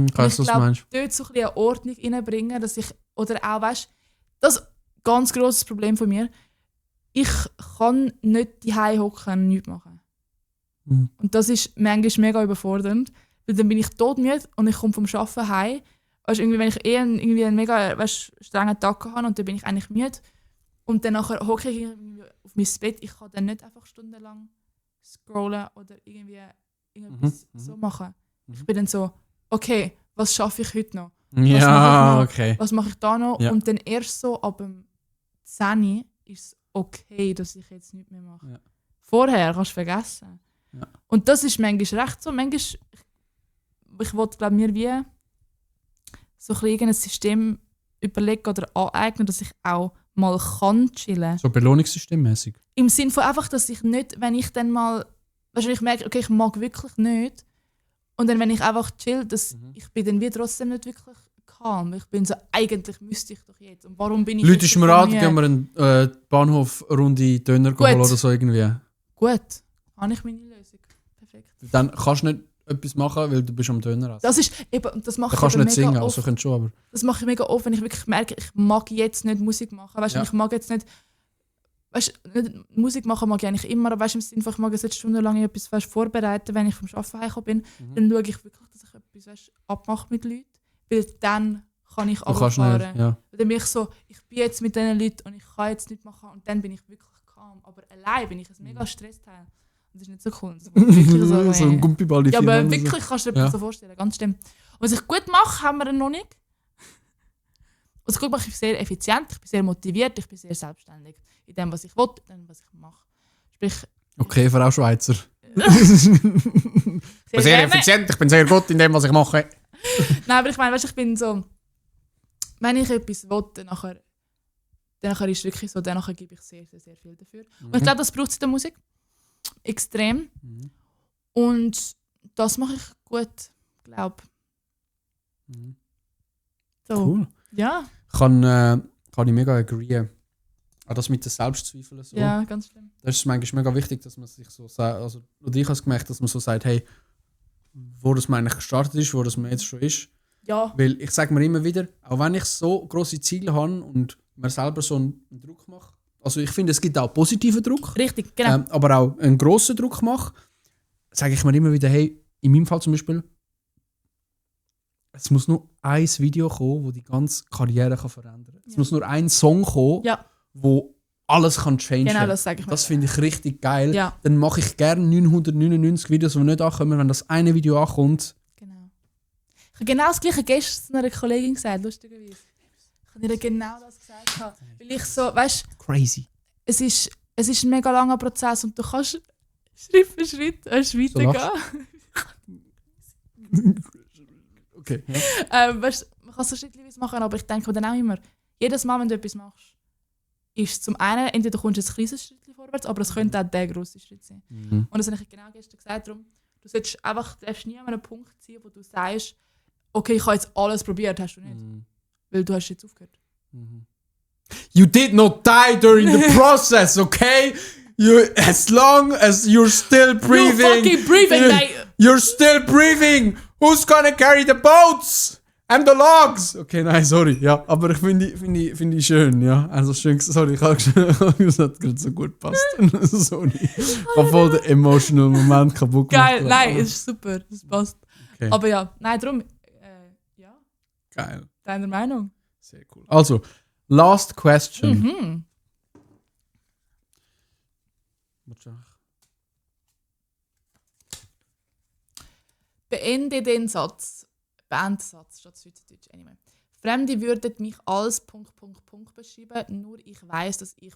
Ich glaube, dort so ein bisschen eine Ordnung reinbringen, dass ich, oder auch, weißt, das ist ein ganz grosses Problem von mir, ich kann nicht daheim hocken und nichts machen. Und das ist manchmal mega überfordernd, weil dann bin ich todmüde und ich komme vom Arbeiten heim. Weißt, irgendwie, wenn ich irgendwie einen mega strengen Tag habe und dann bin ich eigentlich müde und dann nachher hocke ich auf mein Bett, ich kann dann nicht einfach stundenlang scrollen oder irgendwie irgendwas so machen. Ich bin dann so, okay, was schaffe ich heute noch? Was mache ich da noch? Ja. Und dann erst so ab dem 10 ist es okay, dass ich jetzt nichts mehr mache. Ja. Vorher kannst du vergessen. Ja. Und das ist manchmal recht so. Manchmal, ich wollte, glaube mir wie so ein System überlegen oder aneignen, dass ich auch mal kann chillen. So Belohnungssystemmäßig. Im Sinne von einfach, dass ich nicht, wenn ich dann mal wahrscheinlich merke, okay, ich mag wirklich nicht. Und dann, wenn ich einfach chill, ich bin dann wie trotzdem nicht wirklich calm. Ich bin so, eigentlich müsste ich doch jetzt. Und warum bin ich Leute, ist mir an, gehen wir einen Bahnhof runde Döner holen oder so irgendwie. Gut, habe ich meine Lösung. Perfekt. Dann kannst du nicht etwas machen, weil du bist am Döner essen. Das ist eben, das mache Da kannst ich du nicht singen, oft. also könntest du schon, aber... Das mache ich mega oft, wenn ich wirklich merke, ich mag jetzt nicht Musik machen. Weißt du, ich mag jetzt nicht... Weißt du, Musik machen mag ich eigentlich immer, aber weißt du, im Sinne von, ich mag jetzt stundenlang etwas vorbereiten, wenn ich vom Arbeiten heimgekommen bin, dann schaue ich wirklich, dass ich etwas abmache mit Leuten, weil dann kann ich runterfahren. Ja. Dann bin ich so, ich bin jetzt mit diesen Leuten und ich kann jetzt nicht machen und dann bin ich wirklich calm. Aber allein bin ich ein mega Stressteil. Das ist nicht so cool. So ein Gumpiball. Ja, aber wirklich kannst du dir das so vorstellen, ganz stimmt. Und was ich gut mache, haben wir dann noch nicht. Also gut mache ich sehr effizient, ich bin sehr motiviert, ich bin sehr selbstständig in dem, was ich will, in dem, was ich mache. Sprich... Okay, Frau Schweizer. Ich bin sehr effizient, ich bin sehr gut in dem, was ich mache. Nein, aber ich meine, weißt, ich bin so... Wenn ich etwas will, dann ist es wirklich so, dann gebe ich sehr, sehr, sehr viel dafür. Und ich glaube, das braucht es in der Musik. Extrem. Und das mache ich gut, glaube ich. So. Cool. Ja. Kann ich mega agreeen. Auch das mit den Selbstzweifeln. So. Ja, ganz schlimm. Das ist manchmal mega wichtig, dass man sich so sagt, also ich habe es gemerkt, dass man so sagt, hey, wo das man eigentlich gestartet ist, wo das man jetzt schon ist. Ja. Weil ich sage mir immer wieder, auch wenn ich so grosse Ziele habe und mir selber so einen Druck mache, also ich finde, es gibt auch positiven Druck. Richtig, genau. Aber auch einen grossen Druck mache, sage ich mir immer wieder, hey, in meinem Fall zum Beispiel, es muss nur ein Video kommen, das die ganze Karriere verändern kann. Es muss nur ein Song kommen, wo alles kann changen. Genau, das sage ich mir. Das finde ich richtig geil. Ja. Dann mache ich gerne 999 Videos, die nicht ankommen. Wenn das eine Video ankommt. Genau. Ich habe genau das gleiche gestern einer Kollegin gesagt, lustigerweise. Ich habe ihr genau das gesagt. Weil ich so, weißt du, crazy. Es ist ein mega langer Prozess und du kannst Schritt für Schritt weitergehen. Okay. Ja. Weißt, man kann es so schrittweise machen, aber ich denke dann auch immer, jedes Mal, wenn du etwas machst, ist zum einen, entweder kommst du ein kleines Schritt vorwärts, aber es könnte auch der grosse Schritt sein. Und das habe ich genau gestern gesagt, darum, du solltest einfach, du darfst nie an einen Punkt ziehen, wo du sagst, okay, ich habe jetzt alles probiert, hast du nicht. Weil du hast jetzt aufgehört. You did not die during the process, okay? As long as you're still breathing. You're fucking breathing, mate. You're still breathing. Who's gonna carry the boats? And the logs! Okay, nein, sorry. Ja, aber ich finde ich schön, ja. Also schön, sorry, ich habe es hat gerade so gut gepasst. Sorry. Ich habe voll den emotional Moment kaputt gemacht. Geil, nein, es ist super, das passt. Okay. Aber ja, nein, darum, ja. Geil. Deine Meinung? Sehr cool. Also, last question. Beende den Satz. Bandsatz statt Schweizerdeutsch. Anyway. Fremde würden mich als ... beschreiben, nur ich weiss, dass ich ...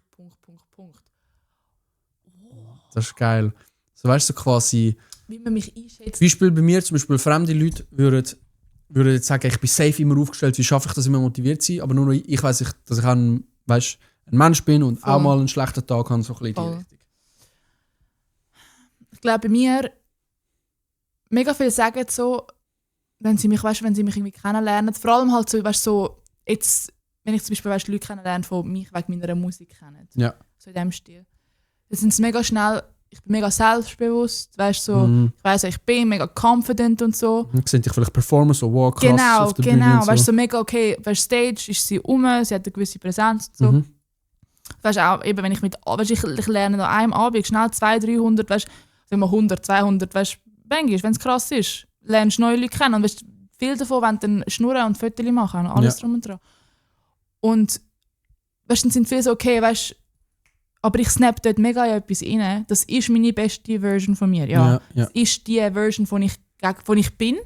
Oh. Das ist geil. So weißt du quasi. Wie man mich einschätzt. Beispiel bei mir, zum Beispiel fremde Leute würden jetzt sagen, ich bin safe immer aufgestellt, wie schaffe ich das immer motiviert zu sein, aber nur ich weiss, dass ich ein Mensch bin und auch mal einen schlechten Tag habe, so ein bisschen in die Richtung. Ich glaube, bei mir mega viel sagen so, wenn sie mich irgendwie kennenlernen, vor allem halt so, weißt, so jetzt, wenn ich zum Beispiel Leute kennenlerne, von mich wegen meiner Musik kennen. Ja. So in dem Stil. Dann sind sie mega schnell, ich bin mega selbstbewusst, weißt, so, ich weiss, ich bin mega confident und so. Dann sehen dich vielleicht performen, so wow, krass auf der Bühne Genau, und weißt, so mega okay, weißt, Stage ist sie sie hat eine gewisse Präsenz und so. Weißt auch, eben, wenn ich ich lerne an einem Abend schnell 200, 300, weißt, sagen wir 100, 200, weißt, Englisch, wenn es krass ist, lernst neue Leute kennen und weißt, viel davon wollen dann schnurren und Fotos machen und alles drum und dran. Und weißt, dann sind viele so, okay, weißt, aber ich snap dort mega in etwas rein. Das ist meine beste Version von mir. Ja. Das ist die Version, von ich bin.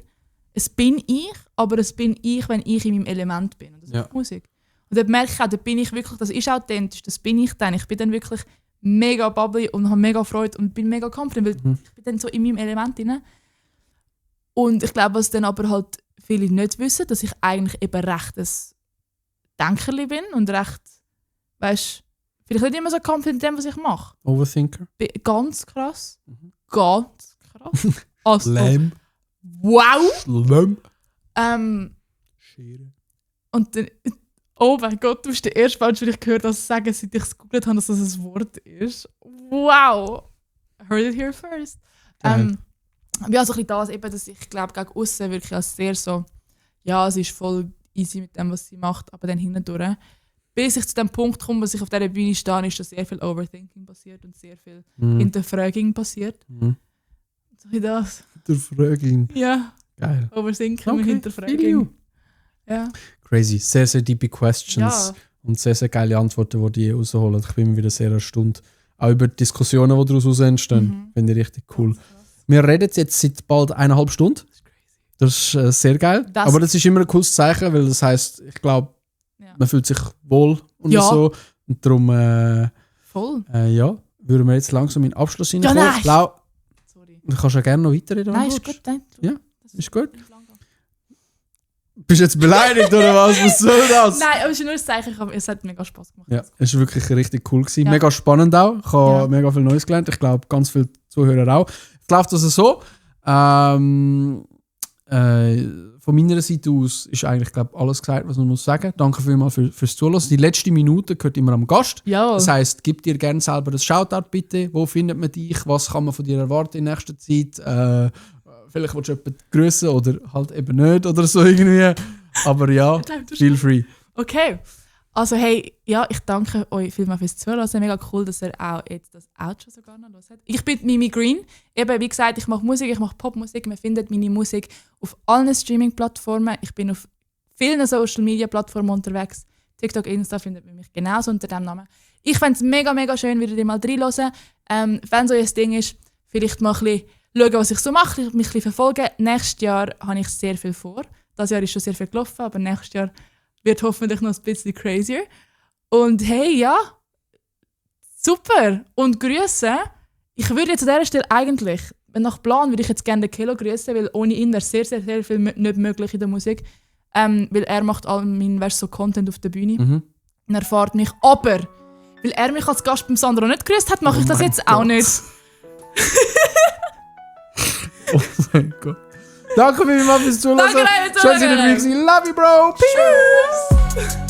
Es bin ich, aber es bin ich, wenn ich in meinem Element bin. Und das ist Musik. Und dort merke ich auch, da bin ich wirklich, das ist authentisch, das bin ich dann. Ich bin dann wirklich mega bubbly und habe mega Freude und bin mega confident, weil ich bin dann so in meinem Element drin. Und ich glaube, was dann aber halt viele nicht wissen, dass ich eigentlich eben recht ein Denkerli bin und recht, weißt, vielleicht nicht immer so confident in dem, was ich mache. Overthinker? Ganz krass. Ganz krass. Also, Lame. Wow! Lame. Schere. Und dann, oh mein Gott, du bist der erste Mensch, den ich gehört habe, sagen, seit ich es gegoogelt habe, dass das ein Wort ist. Wow! Heard it here first. Ja, so ein bisschen das, eben, dass ich glaube, gegen aussen wirklich als sehr so, ja, sie ist voll easy mit dem, was sie macht, aber dann hindurch. Bis ich zu dem Punkt komme, dass ich auf dieser Bühne stehe, ist da sehr viel Overthinking passiert und sehr viel Hinterfragen passiert. So wie das. Hinterfragen. Ja. Geil. Overthinken und Hinterfragen. Ja. Crazy. Sehr, sehr deep questions. Ja. Und sehr, sehr geile Antworten, die die rausholen. Ich bin immer wieder sehr erstaunt. Auch über die Diskussionen, die daraus entstehen. Finde ich richtig cool. Wir reden jetzt seit bald 1,5 Stunden. Das ist sehr geil. Aber das ist immer ein cooles Zeichen, weil das heisst, ich glaube, man fühlt sich wohl und so. Und darum voll. Würden wir jetzt langsam in den Abschluss hineinkommen. Ja, nein. Sorry. Du kannst ja gerne noch weiterreden. Nein, ist gut. Ja, ist gut. Bist du jetzt beleidigt oder was? Was soll das? Nein, aber es ist nur ein Zeichen, aber es hat mega Spaß gemacht. Ja, es war wirklich richtig cool gewesen. Mega spannend auch. Ich habe mega viel Neues gelernt. Ich glaube, ganz viele Zuhörer auch. Es läuft also so. Von meiner Seite aus ist eigentlich alles gesagt, was man muss sagen. Danke vielmals fürs Zuhören. Die letzte Minute gehört immer am Gast. Ja. Das heisst, gib dir gerne selber ein Shoutout bitte. Wo findet man dich? Was kann man von dir erwarten in nächster Zeit? Vielleicht willst du jemanden grüßen oder halt eben nicht oder so irgendwie. Aber ja, feel free. Okay. Also hey, ja, ich danke euch vielmals fürs Zuhören. Es ist mega cool, dass ihr auch jetzt das Outro sogar noch hört. Ich bin Mimi Green. Eben, wie gesagt, ich mache Musik, ich mache Popmusik. Man findet meine Musik auf allen Streaming-Plattformen. Ich bin auf vielen Social-Media-Plattformen unterwegs. TikTok, Insta findet man mich genauso unter diesem Namen. Ich fände es mega, mega schön, würdet ihr mal reinhören. Wenn so ein Ding ist, vielleicht mal ein bisschen schauen, was ich so mache, mich ein bisschen verfolgen. Nächstes Jahr habe ich sehr viel vor. Das Jahr ist schon sehr viel gelaufen, aber nächstes Jahr wird hoffentlich noch ein bisschen crazier. Und hey, ja, super. Und Grüße. Ich würde jetzt an dieser Stelle eigentlich, nach Plan würde ich jetzt gerne den Kilo grüßen, weil ohne ihn wäre sehr, sehr, sehr viel nicht möglich in der Musik. Weil er macht all meinen so Content auf der Bühne. Und er fährt mich. Aber, weil er mich als Gast beim Sandro nicht grüßt hat, mache ich das jetzt auch nicht. Oh mein Gott. Danke vielmals fürs Zuhören. Danke, Schön, dass ihr dabei gewesen. Love you, Bro. Peace.